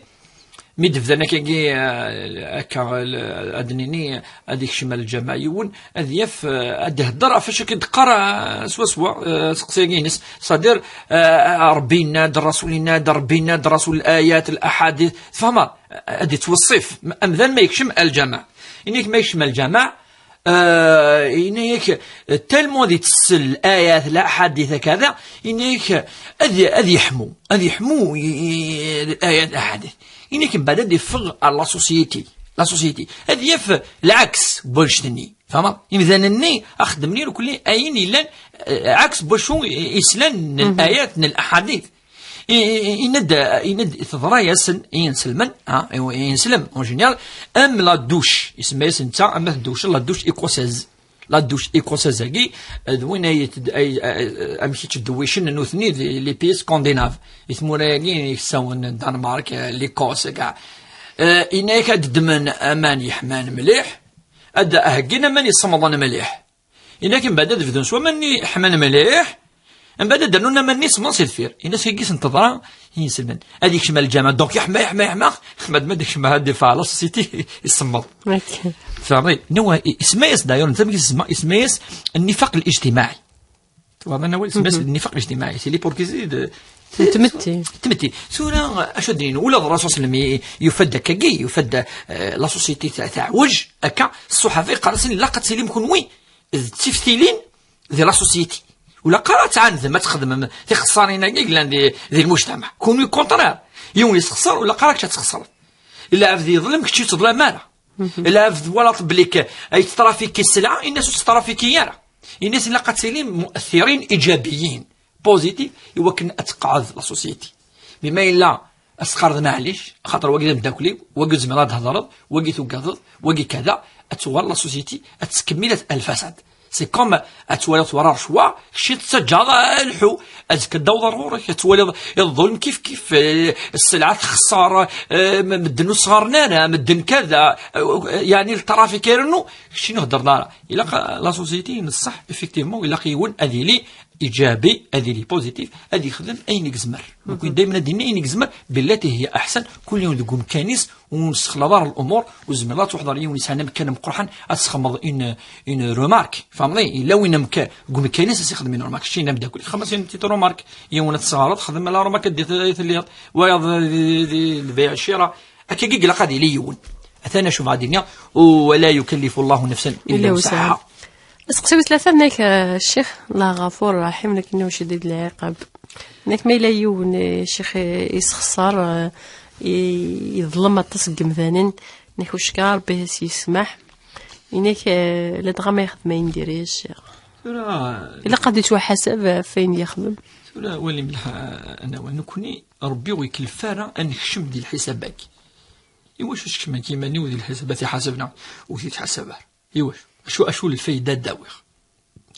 mi d-bdan akkagi, ah, akka, l-, ad d-nini, ad ikcem ar lǧameɛ yiwen, ad yaf, eh, ad ihedder ɣef wacu akka d-qqar, eh, swaswa, eh, seqsi-agi-ines. C'est-à-dire, eh, Rebbi yenna-d, Rasul yenna-d, Rebbi yenna-d, Rasul, layat, laḥadit. Tfehmeḍ? Ad yettweṣṣif. Amdan ma yekcem ar lǧameɛ. Ini-k ma yekcem ar lǧameɛ, eh, ini-k, eh, tellement ad itessel layat, laḥadit, akada, ini-k ad, ad yeḥmu. Ad yeḥmu i, i, layat, laḥadit. Ini-k mbeɛd ad iffeɣ ar la société. La société. Ad yaf lɛaks n wannect-nni. Tfehmeḍ? Imdanen-nni, axeddem-nni, nekkni ayen yellan, eh, ɛaks n wacu i, i slan n layat, n laḥadit. I, i, i, yenna-d, yenna-d teḍra-yasen i yinselmen, ah, i, i yinselmen, en général, am la douche, isemma-yas netta, am la douche, la douche écossaise. La douche écossaise-agi, eh, d win ay t-, ay, ay, amek i ttdewwicen nutni di les pays scandinaves. I tmura-agi i yessawen Danemark, eh, l'Écosse, kra. Eh, yenna-yak ad ddmen aman yeḥman mliḥ, ad d-heggin aman yessemḍen mliḥ. Yenna-k mbeɛd ad bdun s waman-nni ḥman mliḥ, mbeɛd ad d-rnun aman-nni semmḍen si deffir. Yenna-s, agi s n teḍra i yinselmen. Ad yekcem ar lǧameɛ, donc yeḥma, yeḥma, yeḥma, ma d, ma d yekcem ad d-iffeɣ la société isemmeḍ. Ok. Tfehmeḍ? Nawa, i-, isemma-yas d'ailleurs, netta amek i s-isemma, isemma-yas nnifaq lijtimaɛi. Tfehmeḍ anawal? Isemma-yas nnifaq lijtimaɛi. C'est l'hypocrisie de, n tmetti. Tmetti. Tura, acu ad d-nini? Ula d Rasul sallam i-, yufa-d akkagi, yufa-d, eh, la société ta-, teɛwej, akka, ṣṣuḥaba yeqqar-asen, ilaq ad tilim kunwi d tiftilin di la société. Ur ilaq ara ad tɛandem, ad txedmem tixeṣṣarin-agi yellan di, di lmujtamaɛ. Kunwi contraire. Yiwen yessexṣer, ur ilaq ara kečč ad txeṣreḍ. Lɛebd yeḍlem, kečč ur teḍlam ara. Lɛebd twalaḍ belli k-, ay tetrafiki sselɛa, ini-as ur tetrafiki ara. Ini-as ilaq ad tilim mu'athirin ijabiyin, positif, i wakken ad tqeɛɛed la société. Bima yella ad s-teqqareḍ maɛlic, axaṭer wagi d ameddakel-iw, wagi ur tezmireḍ ad d-thedreḍ, wagi tugadeḍ, wagi kada, ad tuɣal la société ad tettkemmil lfasad. C'est comme ad twaliḍ tura rrecwa, kečči tettaǧǧaḍ, ah, lḥu, azekka ad d-taweḍ ar ɣur-k, ad twaliḍ iḍulm kif kif, eh, sselɛa texṣer, eh, m-, medden ur sɣaren ara, medden kada, eh, yeɛni le trafic irennu, kečči ur thedreḍ ara. Ilaq, eh, la société n ṣṣeḥ, effectivement, ilaq yiwen ad yili iǧabi, ad yili positif, ad yexdem ayen i yezmer. Nekkni daymen ad d-nini ayen i yezmer, billati hiya aḥsan, kul yiwen deg umkan-is, ur nessexlaḍ ara l'umur, ur tezmireḍ ad tṛuḥeḍ ɣer yiwen yesɛan amkan ameqqran, ad txedmeḍ une, une remarque, fehmeḍ? Yella win amkan, deg umkan-is ad s-ixdem une remarque, kečči d ameddakel, xdem-as une petite remarque, yiwen ad tesɣareḍ, xdem la remarque ad d-telliḍ, wayeḍ di, di, di lbeyɛ ccira, akka i ilaq ad yili yiwen. Atan acu bɣa d-iniɣ, ولا يكلف الله نفسا إلا وسعها. Aseqsi wis tlata, nnek, eh, Ccix, Allah ɣafur raḥim, lakin ur cedid lɛiqab. Nnek ma yella yiwen, eh, Ccix, eh, yessexṣar, eh, i-, yeḍlem aṭas n yemdanen, nnek ucekka Ṛebbi ad s-yesmeḥ. Innek, eh, ladɣa ma yexdem ayen diri, Ccix. Tura, ilaq ad yettwaḥasab ɣef wayen yexdem. Tura wali mliḥ, eh, anawa, nekkni, Ṛebbi ur ikellef ara ad nekcem di lḥisab-agi. Iwacu skecmeɣ-k iman-iw di lḥisab, ad t-iḥaseb neɣ ur t-ittḥasab ara? Iwacu? Acu, acu lfayda ad d-awiɣ?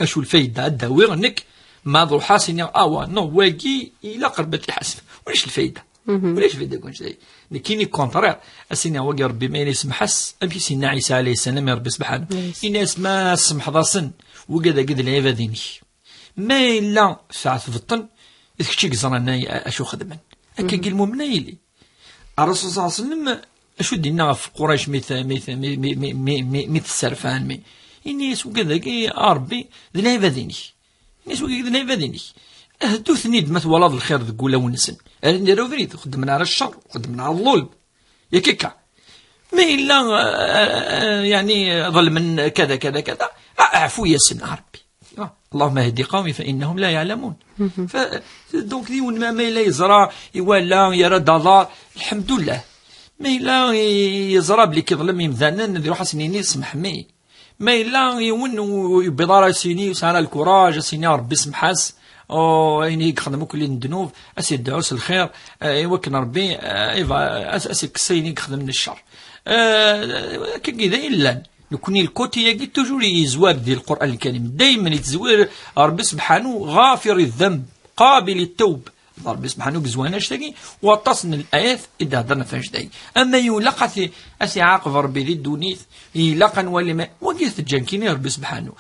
Acu lfayda ad d-awiɣ nekk ma ad ruḥeɣ ad s-iniɣ, awa, non, wagi ilaq Ṛebbi ad t-iḥaseb? Ulac lfayda. Ulac lfayda deg wanect-agi. Nekkini contraire, ad s-iniɣ, wagi Ṛebbi ma yella isemḥ-as, amek i s-yenna Ɛisa alayhi ssalam i Ṛebbi subḥanahu? Yenna-as, ma tsemḥeḍ-asen, wigad-agi d lɛibad-inek. Ma yella tɛetbeḍ-ten, d kečč i yeẓran ay-, acu xedmen. Akka i lmumen a yili. Ṛṛasul ṣalla Llahu ɛalayhi wa sallam, acu d-yenna ɣef Qurayc mi t-, mi t-, mi, mi tesserfan, mi, ini-as, wigad-agi, a Ṛebbi, d lɛibad-inek. Ini-as, wigad-agi d lɛibad-inek. Hdu-ten-id ma twalaḍ lxir deg wulawen-nsen. Rren-d ar ubrid, xeddmen ara cceṛ, xeddmen ara ḍḍulm. Yak akka. Ma yella, eh, eh, yeɛni, ḍelmen kada, kada, kada, a-, aɛfu-yasen, a Ṛebbi. Allahumma hdi qawmi fa innahum la ya'lamun. Fa, donc, d yiwen ma, ma yella yeẓra, iwala, yerra-d aḍar, lḥemdullah. Ma yella i-, yeẓra belli iḍlem imdanen, ad iruḥ ad sen-yini, "Semḥem-iyi." Ma yella yiwen ur yewwiḍ ara ad s-yini, ur yesɛi ara lkuraj, ad s-yini, "Ṛebbi semḥ-as, oh, ayen i yexdem akk n ddnub", ad s-yedɛu s lxir, eh, i wakken Ṛebbi, eh, iba-, ad s-, ad s-ikkes ayen i yexdem n cceṛ. Eh, akka i d ayen llan. Nekkni lkuti-agi toujours yezwar di Lqur'an Lkarim. Daymen yettezwir Ṛebbi subḥanu, ɣafir ddemb, qabili ttawb. D Ṛebbi subḥanu i yezwan annect-agi, waṭas n layat i d-heddren ɣef annect-agi. Ama yiwen ilaq ad t-, ad t-iɛaqeb Ṛebbi di ddunit, ilaq ad nwali ma, wagi teǧǧa nekkini Ṛebbi subḥanu.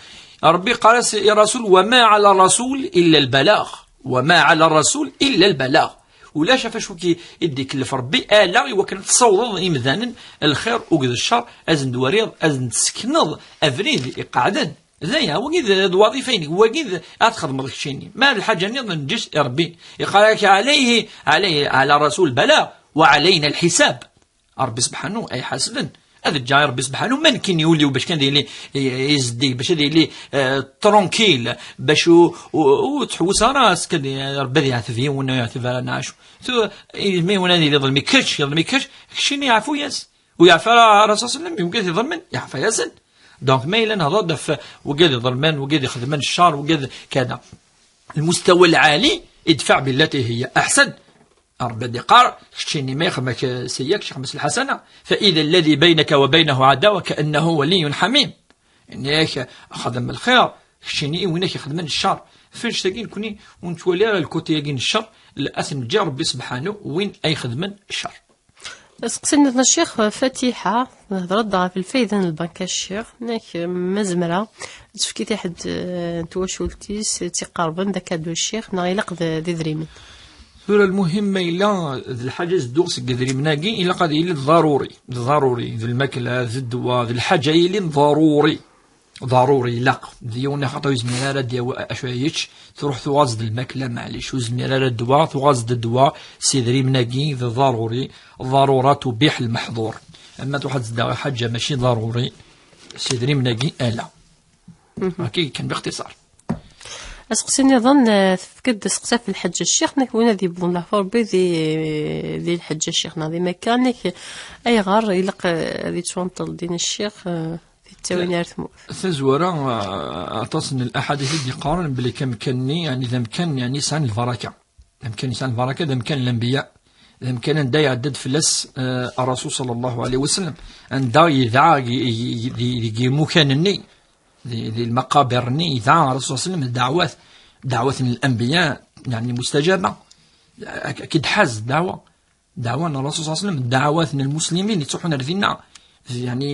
Ṛebbi yeqqar-as i Rasul, وما على الرسول إلا البلاغ. وما على الرسول إلا البلاغ. Ulac ɣef acu i d-ikellef Ṛebbi, ala i wakken ad tessawḍeḍ imdanen lxir akked cceṛ, ad sen-d-twaliḍ, ad sen-d-tessekneḍ abrid iqeɛden. D aya, wagi d, d lwaḍifa-inek, wagi d, ad txedmeḍ keččini. Ma d lḥaǧa nniḍen, ǧǧet i Ṛebbi. Yeqqar-ak, عليه، عليه، على الرسول بلاغ، وعلينا الحساب. Ṛebbi subḥanu ay ḥasben. Ad ǧǧeɣ i Ṛebbi subḥanu, ma nekkini ul-iw bac kan ad yili, eh, izeddig, bac ad yili, eh, tranquille, bac ur, ur, ur tḥewwes ara s kan, eh, Ṛebbi ad yeɛteb yiwen, ur yeɛtib ara neɣ acu. Tu, eh, ma yiwen ad yili iḍlem-ik kečč, iḍlem-ik kečč, keččini yeɛfu-yas. Ur yeɛfi ara Rasul sallam, i wigad iḍelmen, yeɛfa-yasen. Donc, ma yella nehḍer-d ɣef wigad iḍelmen, wigad ixedmen cceṛ, wigad kada. المستوى العالي ادفع بالتي هي أحسن. Ṛebbi ad iqqar, keččini ma ixdem-ak seyya, kečč xdem-as lḥasana. فإذا الذي بينك وبينه عداوة كأنه ولي حميم. Ini-ak, xdem lxir, keččini i win ak ixedmen cceṛ. F annect-agi nekkni ur nettwali ara lkuti-agi n cceṛ, la, ad t-neǧǧ i Ṛebbi subḥanu, win ay ixedmen cceṛ. Aseqsi nniḍen, Ccix, Fatiḥa, nehder-d ɣef lfayda n lbanka, Ccix, nek ma zemreɣ ad tefk i tiḥed, eh, n twacult-is, eh, tt-iqerben d akadu, Ccix, neɣ ilaq d, d idrimen? Tura lmuhim ma yella d lḥaǧa zedduɣ seg idrimen-agi, ilaq ad yili d ḍaruri, d ḍaruri, d lmakla, d ddwa, d lḥaǧa yilin ḍaruri. Ḍaruri, ilaq. D yiwen axaṭer ur yezmir ara ad d-yawi acu ara yečč, truḥ tuɣ-as-d lmakla, maɛlic, ur yezmir ara ddwa, tuɣ-as-d ddwa s idrimen-agi, d ḍaruri, ḍarura tubiḥ lmeḥḍur. Ama truḥ ad tezdeɣ ḥaǧa mačči ḍaruri, s idrimen-agi, ala. Akka kan, bixtiṣar. Aseqsi nniḍen, eh, tefkiḍ-d aseqsi ɣef lḥeǧǧa, Ccix, nek win ad yewwḍen leɛfu Ṛebbi di, di lḥeǧǧa, Ccix, neɣ di Makka, nek ayɣer ilaq, eh, ad yettwanṭel din, Ccix, eh, Tittawin ar tmurt. Tazwara, ah, aṭas n laḥadit i d-yeqqaren belli k amkan-nni, yeɛni d amkan, yeɛni yesɛan lbaraka. Amkan yesɛan lbaraka d amkan n lanbiya. d amkan anda iɛedda-d fell-as, eh, Rasul sallallahu alayhi wa sallam, anda yedɛa deg, deg, deg, deg imukan-nni, di, di lmaqabir-nni, yedɛa Rasul sallallahu alayhi wa sallam ddeɛwat, ddeɛwat n lanbiya, yeɛni mustajaba. Ak-, ak-, id-ḥaz ddeɛwa, ddeɛwa n Rasul sallallahu alayhi wa sallam, ddeɛwat n lmuslimin yettruḥun ar dinna, yeɛni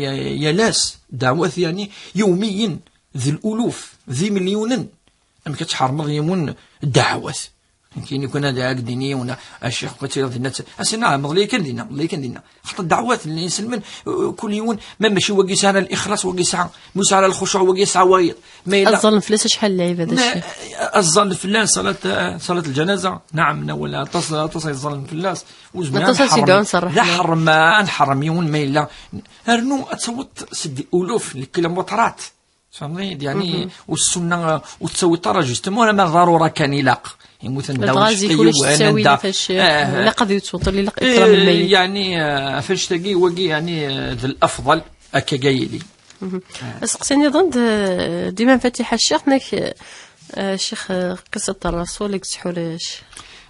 yal ass, ddeɛwat yeɛni yewmiyen, d luluf, d imelyunen. Amek ad tḥermeḍ yiwen ddeɛwat? Kini kun ad ak-d-ini yiwen, a ccix, ad tiliḍ dinna, as-ina, meḍli kan dinna, meḍli kan dinna. Xaṭer ddeɛwat n yinselmen, uh, kul yiwen, ma mačči wagi yesɛa lixlaṣ, wagi yesɛa, ma yesɛa lxucuɛ, wagi yesɛa wayeḍ. Ma yella aẓẓalen fell-as acḥal n lɛibad, a ccix. Aẓẓalen fell-as, ṣalat, ṣalat ljanaza, naɛam, nawal, aṭas, aṭas ay ẓẓalen fell-as. Ur zmiren aṭas ad s-yedɛun s ṛṛeḥma. D aḥeṛṛem, ad nḥeṛṛem yiwen ma yella. Rnu ad tawiḍ seg uluf n lkilumitrat. Tfehmeḍ-iyi-d, yeɛni, ur ssunna, ur tettawiḍ ara justement, wala ma ḍarura kan ilaq. Yemmuten ddaw dɣa zik ulac ttawil, anda, a ccix, eh, ilaq ad yettweṭṭel, ilaq ikram lmayit. Yeɛni, eh, ɣef annect-agi, wagi, yeɛni, eh, d lafḍal, akka ga yili. Aseqsi nniḍen d, d Imam Fatiḥa ccix, nek, eh, ccix, eh, qissat n Rasul, i yettḥurac.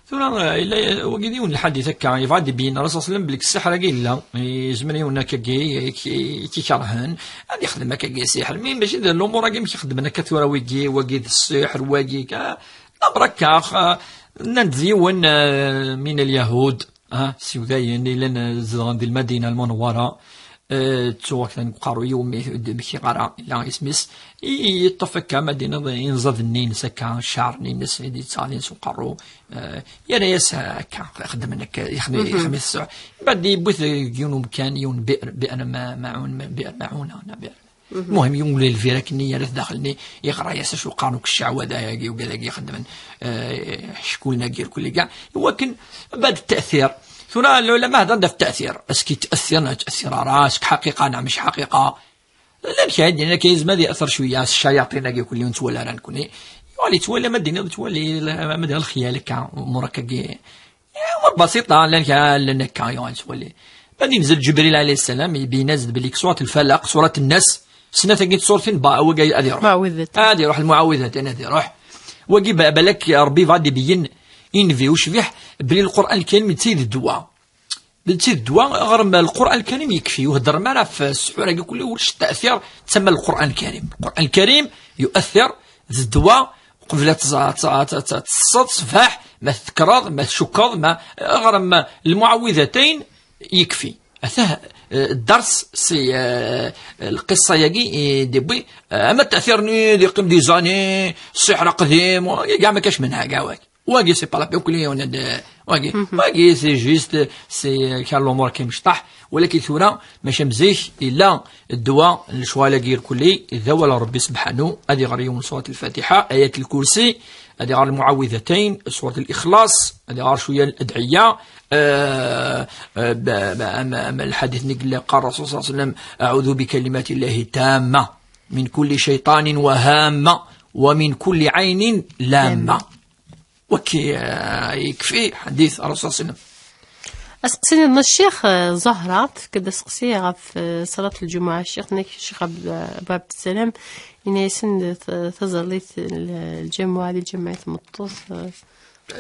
Tura, eh, yella, eh, wagi d yiwen n lḥadit akka, yebɣa ad d-ibeyyen Rasul sallam belli ssiḥr-agi yella, yezmer yiwen akkagi i, i, i k-ikerhen, ad yexdem akkagi ssiḥr. Mi mačči d lumuṛ-agi amek i xeddmen akka tura wigi, wagi d ssiḥr, wagi ka, d amr akka, eh, nnan-d d yiwen, eh, min al-Yahud, ah, s Iwdayen, i llan, eh, zedɣen di Lmadina Lmunewwara, eh, ttuɣ akten deg uqerru-iw, mi d-, mi k-iɣara, illa isem-is, i, i yeṭṭef akka, ma d-tiniḍ, inẓaden-ines akka, cceɛr-ines, i d-yettɣalin s uqerru, eh, yerra-yas akka, xeddmen akka, yexdem, yexdem-it ssuɛ. Mbeɛd yewwi-t deg yiwen umkan, yiwen bi'r, bi'r ma-, maɛun, bi'r maɛuna, neɣ bi'r. Muhim, yiwen n lvir akken-nni yerra-t daxel-nni, yeɣra-yas acu qqaren akk cceɛwada-agi, ugad-agi ixeddmen, eh, cckulen-agi irkelli kkaɛ, iwakken, mbeɛd ttaɛtir. Tura, lɛulama hedren-d ɣef ttaɛtir. Est-ce que yett'athir neɣ ur yett'athir ara, est-ce que ḥaqiqa neɣ mačči ḥaqiqa. Llan kra i d-yennan akka yezmer ad ye'ter cwiya s ccayaṭin-agi kulli ur nettwali ara nekni. Yuɣal yettwali, ma d-tiniḍ yettwali, ma d lexyal akka, umur akkagi. Umur basiṭa, llan kra, llan akka, yuɣal yettwali. Bad inzel Ǧebril alayhi ssalam, ibeyyen-as-d belli deg surat Lfalaq, surat Nnas, snat-agi n tsurtin, ba-, wagi ad iruḥ. Muɛawidatayn. Ad iruḥ, lmuɛawidatayn ad iruḥ. Wagi ba-, balak Ṛebbi yebɣa ad d-ibeyyen i nnbi ucbiḥ belli Lqur'an Lkarim d tid ddwa. D tid ddwa, ɣer ma Lqur'an Lkarim yekfi, ur heddrem ara ɣef ssḥur-agi kulli, ulac ttaɛtir, ttamma Lqur'an Lkarim. Lqur'an Lkarim yu'athir, d ddwa, qbel ad tẓ-, ad t-, ad t-, ad t-, ad teṭṭseḍ ṣṣbeḥ, ma tekkreḍ, ma tcukkeḍ, ma, ɣer ma lmuɛawidatayn yekfi. Atah, eh, dders si, eh, lqissa-agi i d-iwwi, eh, ama ttaɛtir-nni d yeqqim des années, ssiḥr aqdim, kkaɛ ma kac menha, kkaɛ wagi. Wagi, c'est pas la peine, wagi, wagi, c'est juste, c'est, euh, kra lumuṛ kan mecṭaḥ, walakin tura, mačči am zik, yella ddwa n lecɣal-agi irkelli, d awal n Ṛebbi sebḥanu, ad iɣer yiwen surat Lfatiḥa, ayat Lkursi, ad iɣer Lmuɛawidatayn, surat Lixlaṣ, ad iɣer cwiya n ladɛiyya, euh, euh, ba-, ba-, am, am lḥadit-nni i yella yeqqar Rasul صلى الله عليه وسلم: أعوذ بكلمات الله التامة من كل شيطان وهامة ومن كل عين لامة. Wagi, eh, yekfi ḥadit Rasul صلى الله عليه وسلم. Aseqsi nniḍen a ccix, eh, Zahra, tefka-d aseqsi ɣef, eh, ṣalat lǧumuɛa, ccix, nek ccix Ab-, Abu Ɛebdessalam, yenna-yasen, eh, t-, taẓallit n lǧamuɛa di lǧameɛ n tmeṭṭut, eh,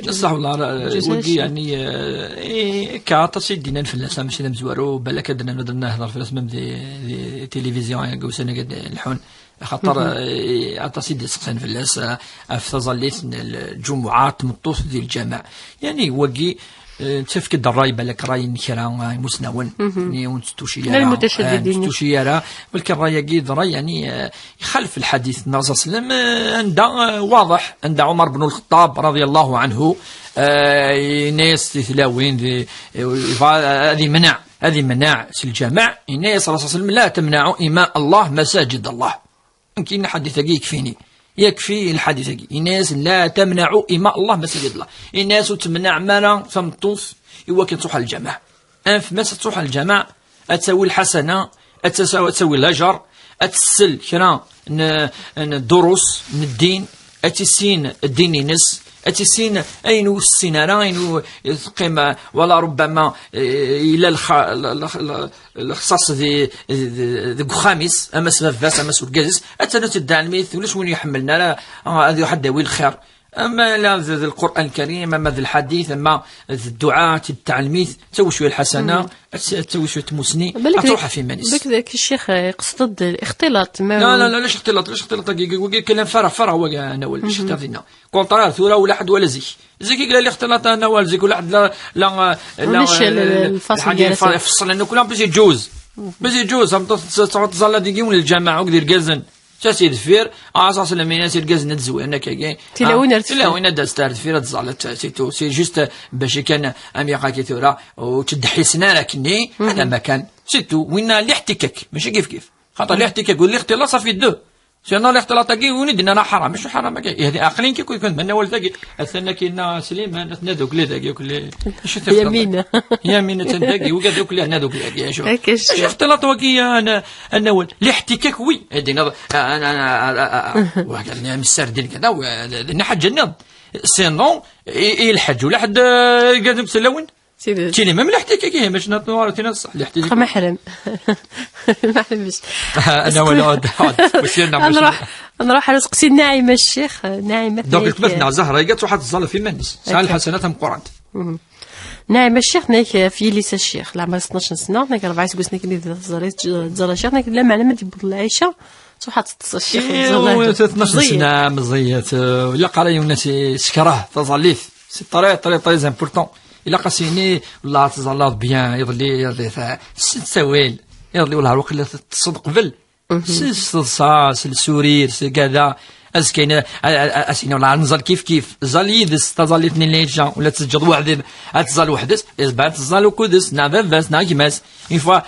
d ṣṣeḥ, wallah, ara, yeǧǧa-tt wagi, ccix. Yeɛni, eh, eh, akka aṭas i d-yennan fell-as, am Sidi Amezwaru, balak ad d-nehder fell-as, même di, di tilivizyu, eh, deg ussan-agi ad d-lḥun. Axaṭer, eh, aṭas i d-iseqsan fell-as, eh, ɣef taẓallit n lǧumuɛa, tmeṭṭut di lǧameɛ. Yeɛni, wagi, eh, ttefk-d ṛṛay, balak ṛṛay n kra, eh, imusnawen, yeɛni ur netttuci ara, eh, ur netttuci ara, balak ṛṛay-agi d ṛṛay, yeɛni, eh, ixalef lḥadit n Ṛṛasul صلى الله عليه وسلم, eh, anda, eh, waḍeḥ, anda Ɛumar ben Lxeṭṭab, رضي الله عنه, eh, yenna-yas di tlawin, di, eh, yebɣa ad imneɛ, ad imneɛ s lǧameɛ, yenna-yas Ṛṛasul صلى الله عليه وسلم: لا تمنعوا إماء الله مساجد الله. Nekk yenna ḥadit-agi yekfini. Yekfi lḥadit-agi. Yenna-yas: لا تمنعوا إماء الله مساجد الله. Yenna-yas ur temneɛem ara tameṭṭut i wakken ad tṛuḥ ɣer lǧameɛ. Anef-as ad tṛuḥ ɣer lǧameɛ, ad tawi lḥasana, ad tas-, ad tawi lajer, ad tessel kra n, n durus n ddin, ad tissin ddin-ines, ad tissin ayen ur tessin ara, ayen ur teqqim, wala rubbama, eh, yella lxa-, l-, l-, l-, lexṣaṣ di, di, deg uxxam-is, ama s baba-s, ama s urgaz-is, ad ternu-tt-id d almi ulac win iḥemmlen ara, ah, ad iruḥ ad d-yawi lxir. أما لا، ذ-، ذ-، القرآن الكريم، أما ذ-، الحديث، أما ذ-، الدعاء، التعلميت، تسوي شوية الحسنة، تس-، تسوي شوية تموسني، بالك تروح ذاك، في مانيس. بالك ذاك الشيخ يقصد الاختلاط، ما لا، لا، لا، لاش اختلاط، لاش اختلاط، كي، كي، كي، كلام فارغ، فارغ، هو أنا ولا شيخ تاعنا. كونترار، ثورة ولا حد ولا زيك. زيك قال لي اختلاط أنا ولا زيك ولا حد، لا، لا، لا، ولاش ال-، ال-، الفصل الحاجة ديال يف-، يفصل لنا كلها، بس يجوز. بس يجوز، هم تص-، تص-، تصلى ديك يوم للجامعة، وقدر كازن. تاسي دفير، آه، صاص لمينا سير كازن تزوير، أنا كاكي. تلاوين آه، أرسل. تلاوين دا ستار دفير، تزعل، تا-، سي تو، سي جوست باش كان أميقا كي ثورة، وتدحي سنارة كني، هذا ما كان. سي تو، وين الاحتكاك، ماشي كيف كيف. خاطر الاحتكاك والاختلاط صافي دو. سينو الاختلاط تاكي وين دينا راه حرام، ماشي حرام كاين. يعني عقلين كي يكون من اول تاكي. استنى كاينا سليمان، استنى دوك لي تاكي، كل شو تفهم؟ يمينة. يمينة تاكي، وكا دوك لي، هنا دوك لي، شو؟ هكا شو؟ شو اختلاط وكي انا، انا اول. الاحتكاك وي. هادي نظ-، انا، انا، انا، انا، واحد النعم السردين كذا، و-، لنا حاجة نظ. سينو، إي، إي الحج ولا حد، آه، قاعد مسلوين؟ سيدي. تيني ما ملحتي كي كي، باش نطلعوا على تينا الصح، اللي حتي. خا محرم. ما حرمش. أنا ولا عاد، عاد. وش لنا باش نروح، نروح نسقسي نعيمة الشيخ، نعيمة دونك تنيك. كتبت نع زهرة، قالت واحد الزلة في مانيس. ساعة أكيد. الحسنات مقرنت. مهم. نعيمة الشيخ نايك في ليس الشيخ، لا ما اثناش سنة، نايك أربع سنين، نايك اللي تزري، تزري الشيخ، نايك لا معلم تجيب الله العيشة. تروح تتصل الشيخ إيه، وتزري. و ثناش سنة مزيت، آه، لا قرا يونس سكره، تزليت. سي طري، طري، طري امبورطون. إلا قاسيني، والله تزلط بيان، يضلي، يضلي ثا-، ست سويل. يضلي والله الوقت اللي تصدق قبل. سي الصلصة، سي السورير، سي كذا. أزكينا، أ-، أ-، أ-، أسينا والله نزل كيف كيف. زال يدس، تزليتني ليشا، ولا تسجد وحدي، أتزال وحدس، إز بعد تزال وكدس، نا باباس، نا كيماس. إفوا، أ-،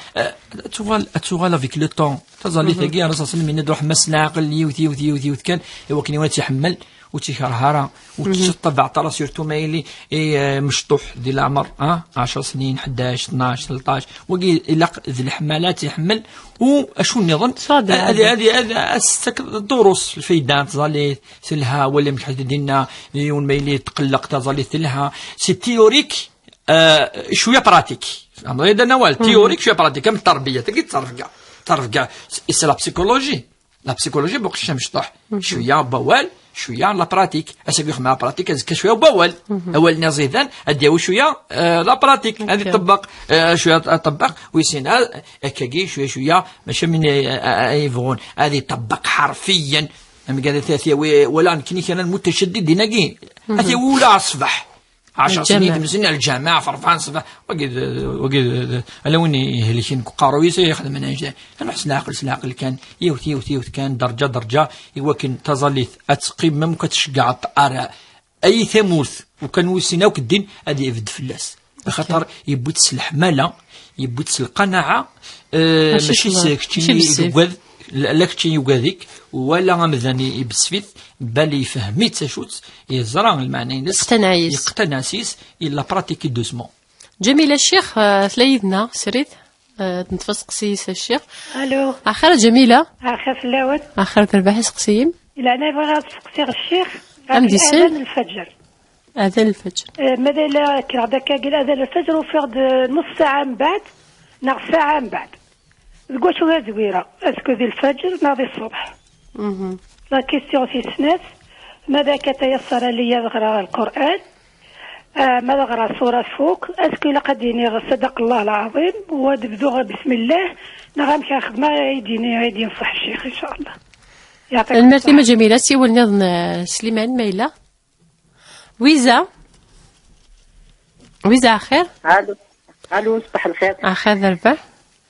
أتوغال، أتوغال افيك لو طون. تزالي تاكي، راه صاص المينا دوح مس العقل، يوت، يوت، يوت، يوت كان. إوا كان يوت يحمل. وتيكرهها، وتشطب عطرة سيرتو ما يلي، إي، آه، مشطوح دي العمر، آه، عشر سنين، حداش، اثناش، ثلطاش، وقي إلا ق-، ذي الحمالات يحمل، وأشو نظن؟ هذه، هذه، هذه، أستك الدروس، الفايدة، تظلي تلها، ولا مش حد دينا، يوم ما يلي تقلق، تظلي تلها. سي تيوريك، آه، شوية براتيك. أنا إذا نوال، تيوريك شوية براتيك، كم التربية، تقي تصرف كاع، تصرف كاع، سي لا بسيكولوجي. لا بسيكولوجي بوقت الشمس طاح. شويه بوال، شويه لا براتيك. اسا يخدم لا براتيك، ازكى شويه بوال. اول نزيدان اديو شويه، آه، لا براتيك، هذه طبق، آه، شويه طبق ويسين، آه، هكاكي شويه شويه، ماشي من، آه، آه، آه، يبغون هذه طبق حرفيا. أم قال ثلاثة وي-، ولا نكني كان المتشدد هنا كي. هذه ولا الصباح. عشر سنين تمزن الجامعة في أربعة صفر. وقد، وقد، ألا وين يهلكين قارويس يخدم من أجل. أنا حس العقل، سي العقل كان يوت، يوت، يوت كان درجة، درجة. إوا كان تظليت أتقيم مم كتشجع الطائرة. أي ثموث وكان وسينا وك الدين، هذه يبد فلاس. خاطر يبوت الحمالة، يبوت القناعة، آه، ماشي ماشي سلام. ساك، ماشي تشيني بالسيف. يقوذ، لا، لا كتشي يقاذيك، ولا غمداني يبسفيت، بل يفهميت تشوت، يزرع المعنى ينس، يقتنع يس. يقتنع سيس، إلا براتيكي دوزمون. جميلة الشيخ، آه، ثلايدنا، سريت، آه، نتفسق سيس الشيخ. ألو. آخر جميلة. آخر في الأول. آخر تربح سقسيم. إلا أنا بغيت أسقسي الشيخ، أم ديسيل؟ الأذان الفجر. أذان الفجر. آه، ماذا إلا كي غدا كاكي الأذان الفجر وفيغ د-، نص ساعة من بعد، ناغ ساعة من بعد. ديك واش هو زويرة؟ اسكو ذي الفجر ناغ ذي الصبح؟ لا كيستيون في السنات، ماذا كتيسر لي نغرا القرآن؟ آه، ما نغرا سورة فوق؟ اسكو إلا قد يني صدق الله العظيم، ونبدو غير بسم الله، نغام كان خدمة يديني، يدي ينصح الشيخ إن شاء الله. يعطيك المرتي الصحة. ما جميلة، سي ولني أظن، آه، سليمان ما إلا. ويزا. ويزا، أخير؟ ألو. ألو، صباح الخير. أخير ذربة.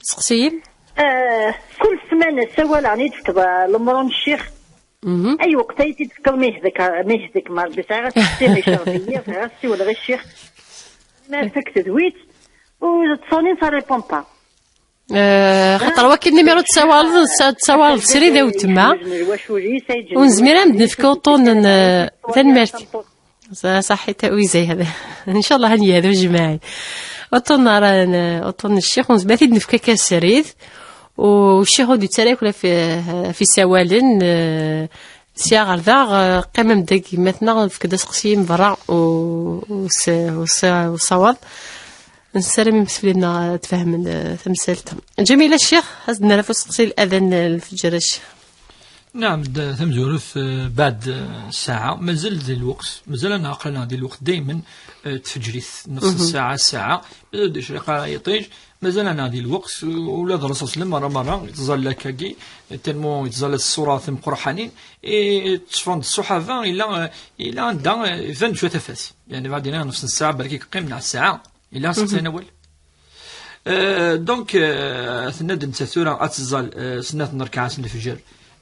سقسيم. آه، كل سمانة سوال عني تكتب لمرون الشيخ. أي وقت أي تكتب ميه ذك، ميه ذك ما ربي ساعة تكتب ميه شرطية، ساعة تسوي لغي الشيخ. ما تكتب ويت. وتصوني سا ريبون با. آه، خاطر واكي النيميرو تساوال، تساوال سري ذا وتما. ونزمير أن نفكو طون ن-، تنمرتي. ص-، صحيت ويزي هذا. إن شاء الله هني هذا جماعي. أطون راه ن-، أطون الشيخ ونزمير تيد نفكا كاسريد. والشيخ ودي تسالي كنا في، في سوالن، آه، سيا غردا، آه، قيمة مدق مثلا في كداس قسيم برا و-، وس-، وس-، وصواب. نسلم يمسفلنا تفهم، آه، تمثيلته. جميلة الشيخ، هزنا نفس قصي الأذان الفجر الشيخ. نعم، د-، tamezwarut, eh, بعد, eh, الساعة. مازال ذي الوقت، مازال أنا عقلنا ذي الوقت دايما, eh, تفجريت نص الساعة، الساعة. مازال دي شريقة يطيج، مازال أنا ذي الوقت, ولا ذا الرسول صلى الله عليه وسلم مرة، مرة يتظل كاكي, تنمو يتظل الصورة ثم قرحانين, إيه، تصفن الصحابة إلا, إلا عندها, eh, فان شوية تفاس. يعني بعد هنا نص الساعة بركي قيمنا على الساعة. إلا سقسينا وال. آه، دونك, آه، تناد نتا ثورة أتزال, آه، سنات نركعات الفجر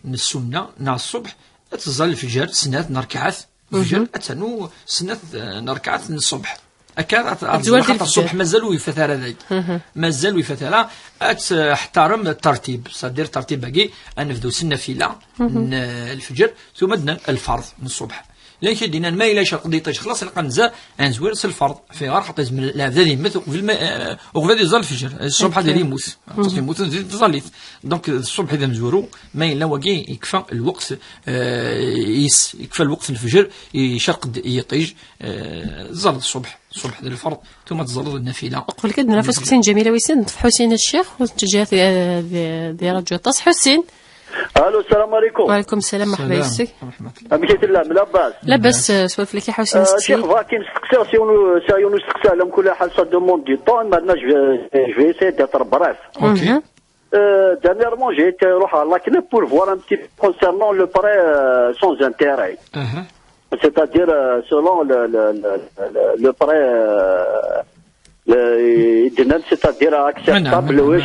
من السنة نع الصبح, أتزال الفجر سنات نركعات الفجر, أتنو سنات, آه، نركعات من الصبح. أكاد أت-، أتزال أتزال حتى الفجر. الصبح مازال ويفات على ذاك. مازال ويفات على, أتحترم الترتيب, صدير الترتيب باقي, أنفذو سنة فيلا من, آه، الفجر, ثم دنا الفرض من الصبح. لكن دينا ما إلا شرق ديطاج خلاص لقى نزا أنزوير سي الفرض في غار حتى يزمر العبد هذا يموت وقبل ما, آه، وقبل يزال الفجر الصبح هذا يموت. يموت زيد تزاليت. دونك الصبح إذا مزورو ما إلا وقي يكفى الوقت, آه، يس يكفى الوقت الفجر يشرق د-، يطيج, آه، زال الصبح, الصبح ذا الفرض, ثم تزال النافلة. قبل كده نفس حسين جميلة ويسن في حسين الشيخ وتجاه, آه، دي, دي راديو طاس حسين. الو، السلام عليكم. وعليكم السلام، مرحبا يسك. ورحمة الله. أمشيت الله، لاباس؟ لاباس, آه، سوالف لك يا حسين آه، شيخ, فاكي نستقسى, سي يونس, سي يونس نستقسى, لهم كل حال, ça demande du temps, maintenant je vais, je vais essayer d'être bref. أوكي. Euh, dernièrement, j'ai été روح à la CNEP pour voir un petit peu concernant le prêt, euh, sans intérêt. C'est-à-dire, euh, selon le, le, le, le, le prêt, euh, le, c'est-à-dire acceptable, oui,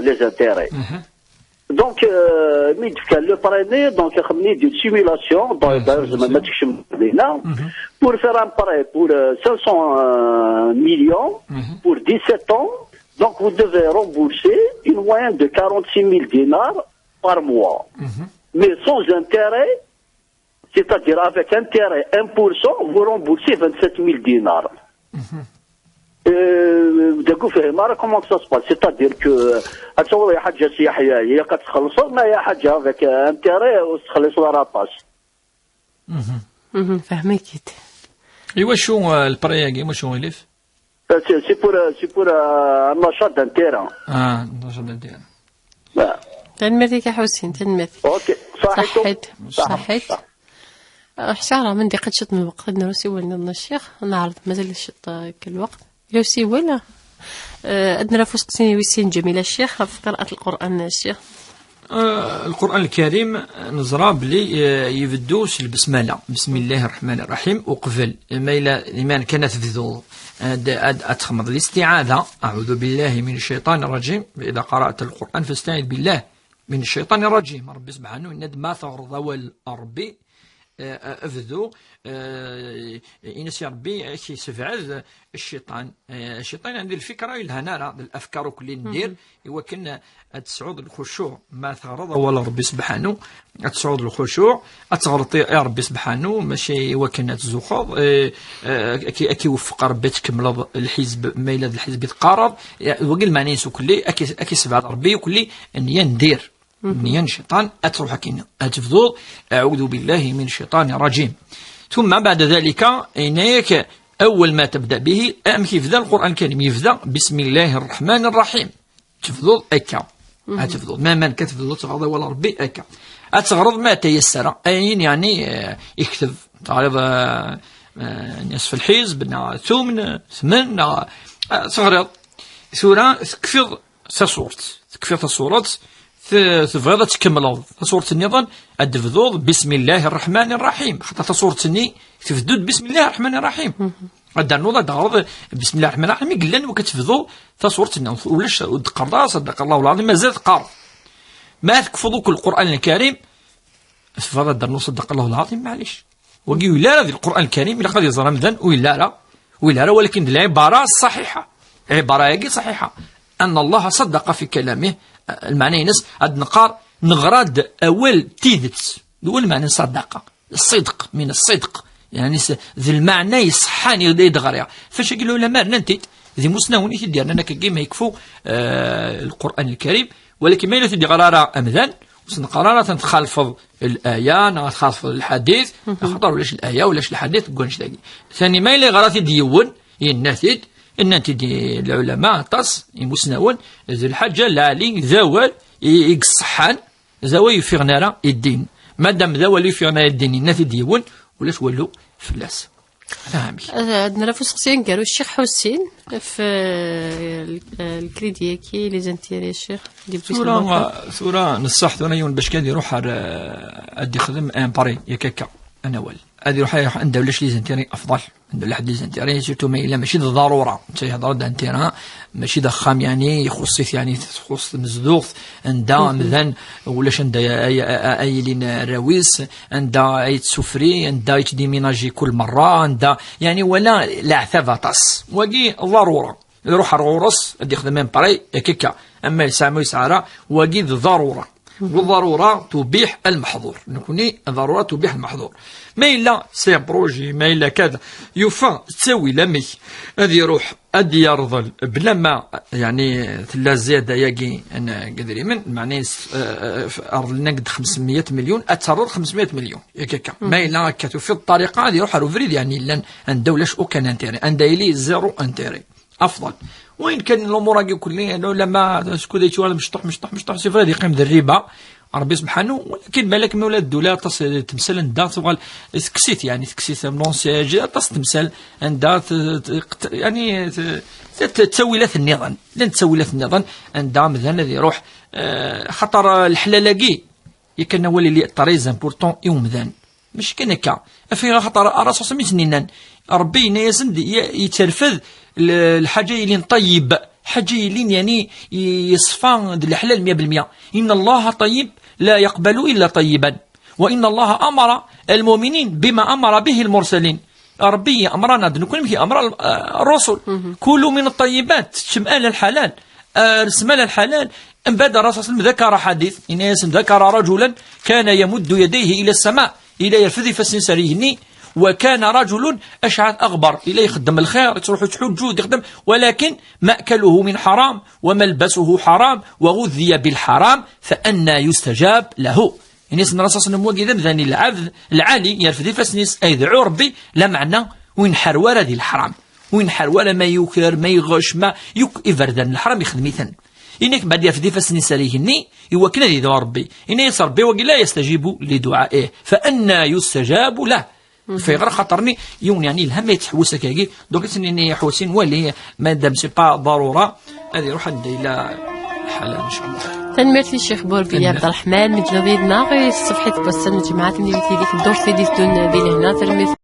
les intérêts. Donc, euh, mi d-fkan le prêt-nni, donc, xemni d'une simulation, d'ailleurs, d'ailleurs, زعما ما تكشم علينا, pour faire un prêt pour, euh, cinq cents, euh, millions pour dix-sept ans. Donc, vous devez rembourser une moyenne de quarante-six mille dinars par mois. Mais sans intérêt, c'est-à-dire avec intérêt un pour cent, vous remboursez vingt-sept mille dinars. Euh, d'accord, فهم, alors comment que ça se passe ? C'est-à-dire que, euh, أتصور يا حاجة سي يحيى, يا قد تخلصوا, ما يا حاجة avec, euh, intérêt, وتخلصوا la passe. Mhm, فهميكيت. إيوا شو, آه، البري ياكي، واش هو يلف؟ Euh, c'est, c'est pour, euh, c'est pour, euh, un achat d'un terrain. آه, un achat d'un terrain. Voilà. تنميرتك يا حسين, تنميرتك. أوكي, صحيتو. صحيت, صح, صحيت. صح. آه، حشارة من دي قد شط من الوقت, نروسي ولنا الشيخ, نعرض مازال الشط, آه، كل وقت. يوسي ولا؟ آه، أدنى رفوس قسيني ويسين جميلة الشيخ, في قراءة القرآن الشيخ. آه، القرآن الكريم نزرى بلي, آه، يبدو س البسملة، بسم الله الرحمن الرحيم، وقبل ما إلا لمن كانت تبدو, آه، د-، آه، أتخمض الاستعاذة، أعوذ بالله من الشيطان الرجيم، إذا قرأت القرآن فاستعذ بالله من الشيطان الرجيم. ربي سبحانه إن ما تغرض أول ربي, آه، آه، أبدو, آه، إنس يا ربي كي سبعد الشيطان. آه، الشيطان عندي الفكرة يلهنا راه الأفكار وكل ندير. إوا كنا تسعود الخشوع ما تغرض ولا ربي سبحانه. تسعود الخشوع، تغرط يا ربي سبحانه، ماشي إوا كنا تزوخض. آه، آه، كي، كي وفق ربي تكمل الحزب، ما إلا الحزب يتقارض. وقيل معنى يسوك لي، أكي، أكي سبعة ربي وكل لي أن يندير. نيان شيطان أتروح كينا أتفضل. أعوذ بالله من الشيطان الرجيم. ثم بعد ذلك إنك أول ما تبدأ به أم كيف ذا القرآن الكريم يبدأ بسم الله الرحمن الرحيم. تفضل أكا. أتفضل ما من كتفضل تغضى ولا ربي أكا. أتغرض ما تيسر أين يعني, آه، يكتب تعرض, آه، آه، نصف الحزب نا ثمن ثمن نا, آه، تغرض ثورة تكفض تصورت. تكفي تصورت، ت-، تبغيض تكملض تصورت النظام، أدبذوض بسم الله الرحمن الرحيم. حتى تصورت ني تبدود بسم الله الرحمن الرحيم. أدرنوض أدغرض بسم الله الرحمن الرحيم، يقلن وكتبدو تصورت النظام. ولاش دقرض، صدق الله العظيم، مازال قار. ما تكفضوك القرآن الكريم، تفضل درنو صدق الله العظيم، معليش. وقي ولا راه القرآن الكريم، إلا قد يزرى مدن، ولا راه، ولا راه، ولكن العبارة الصحيحة، العبارة هي صحيحة، أن الله صدق في كلامه. المعنى ينس، هاد نقار نغراد أول تيدت، هو المعنى صدق، الصدق من الصدق، يعني س-، ذي المعنى يصحان يدغريا. فاش يقول العلماء ننتي، ذي مسنون يدير لنا كيما يكفو, آه، القرآن الكريم، ولكن ما إلا تدي غرارة أمذان، وسنقرارة تخالفض الآية، نغا تخالفض الحديث، خاطر ولاش الآية، ولاش الحديث، قول نشتاقي. ثاني ما إلا غراتي ديون، يناتيد، إن أنت دي العلماء طاس، يمسنون، ذو الحاجة، العالي، ذوال، ي-، يقصحان، ذوي يفيغ نارا الدين. Madam d awal yeffiɣen ay ddin, yenna-t-id yiwen, ulac wallu fell-as. Ala amek. Ad nraf useqsi aneggaru, Ccix Ḥusin, f lkridi-agi, les intérêts, Ccix, di plus tura, tura neṣṣaḥ tura yiwen bac kan ad iruḥ ar, ad ixdem un prêt, yak akka, ad iruḥ, ad iruḥ anda ulac les intérêts afḍal. Anda ulac les intérêts, surtout ma yella mačči d ḍarura. Netta yehder-d intérêt, mačči d axxam, yani, ixuṣ-it, yani, txuṣ tmezduɣt, anda amdan ulac anda ay, ay, ay, ay ilin arraw-is, anda ay tessufri, anda yettdiminaji kul merra, anda, yani, wala leɛtab aṭas. Wagi ḍarura. Iruḥ ar ɣur-s, ad yexdem un prêt, akka akka. Ama yesɛa ma yesɛa ara, wagi d ḍarura. Ḍarura tubiḥ lmeḥḍur. Nekni, ḍarura tubiḥ lmeḥḍur. Ma yella c'est un projet, ma yella kada, yufa ttawil amek ad iruḥ ad yerḍel bla ma, yani, tella zzyada-agi n idrimen, meɛna, eh, eh, rḍlen-ak-d xemsemya milyun, ad terreḍ xemsemya milyun. Yak akka. Ma yella akka tufiḍ ṭṭariqa ad iruḥ ar ubrid, yani, yellan anda ulac aucun intérêt, anda yili zéro intérêt. Afḍal. Wayen kan lumuṛ-agi kulli, lama skud ay tuɣal mecṭuḥ, mecṭuḥ, mecṭuḥ, sifra ad yeqqim d rriba. Ṛebbi subḥanu, walakin balak ma ula d ddula aṭas, eh, temsal anda tuɣal, eh, tekkes-it, yani, tekkes-it am l'ancien, aṭas temsal anda t-, t-, qt-, yani, t-, t-, t-, ttawilat nniḍen. Llant ttawilat nniḍen anda amdan ad iruḥ, eh, xaṭer, eh, leḥlal-agi, yakan awal ili très important i umdan. Mačči kan akka. Af ayɣer, xaṭer Ṛṛasul s-, mi tt-nnan, Ṛebbi yenna-yasen-d, y-, yetterfed l-, lḥaǧa yelin ṭayyib, ḥaǧa yelin, yani, y-, yeṣfa d leḥlal mya belmya. إن الله طيب لا يقبل إلا طيبا. وإن الله أمر المؤمنين بما أمر به المرسلين. Ṛebbi yeɛmer-aneɣ-d nekkni amek yeɛmer, eh, ṛṛusul. كلوا من الطيبات, teččem ala lḥalal, eh, resmem ala lḥalal. Mbeɛd Ṛṛasul s-, ذكر حديث, yenna-yasen, ذكر رجلا كان يمد يديه إلى السماء, yella yerfed ifassen-is ar igenni, وكان رجل أشعث أغبر, yella ixeddem lxir, yettruḥu yettḥuǧǧu, yexdem, ولكن مأكله من حرام وملبسه حرام وغذي بالحرام فأنى يستجاب له. Ini-asen Ṛṛasul s-, wagi d amdan lɛebd lɛali, yerfed ifassen-is, ay dɛu Ṛebbi, lameɛna ur inḥar wara di leḥram, ur inḥar wara ma yuker, ma iɣec, ma yakk iberdan n leḥram ixdem-iten. Ini-ak, mbeɛd yerfed ifassen-is ar igenni, iwakken ad idɛu Ṛebbi. Ini-as Ṛebbi, wagi لا يستجيب لدعائه فأنى يستجاب له. Fayɣer xaṭer-nni yiwen, yani, yelha ma yettḥewwes akkagi. Donc, i s-nini Ḥusin, wali, madame c'est pas ḍarura, ad iruḥ anda yella lḥal, inchallah. Tanemmirt i Ccix Burbi Ɛebderreḥman, mi d-telliḍ yid-neɣ i tṣebḥit n wass-a n lǧemɛa, tanemmirt yid-k, ddurt i d-iteddun di lehna, tanemmirt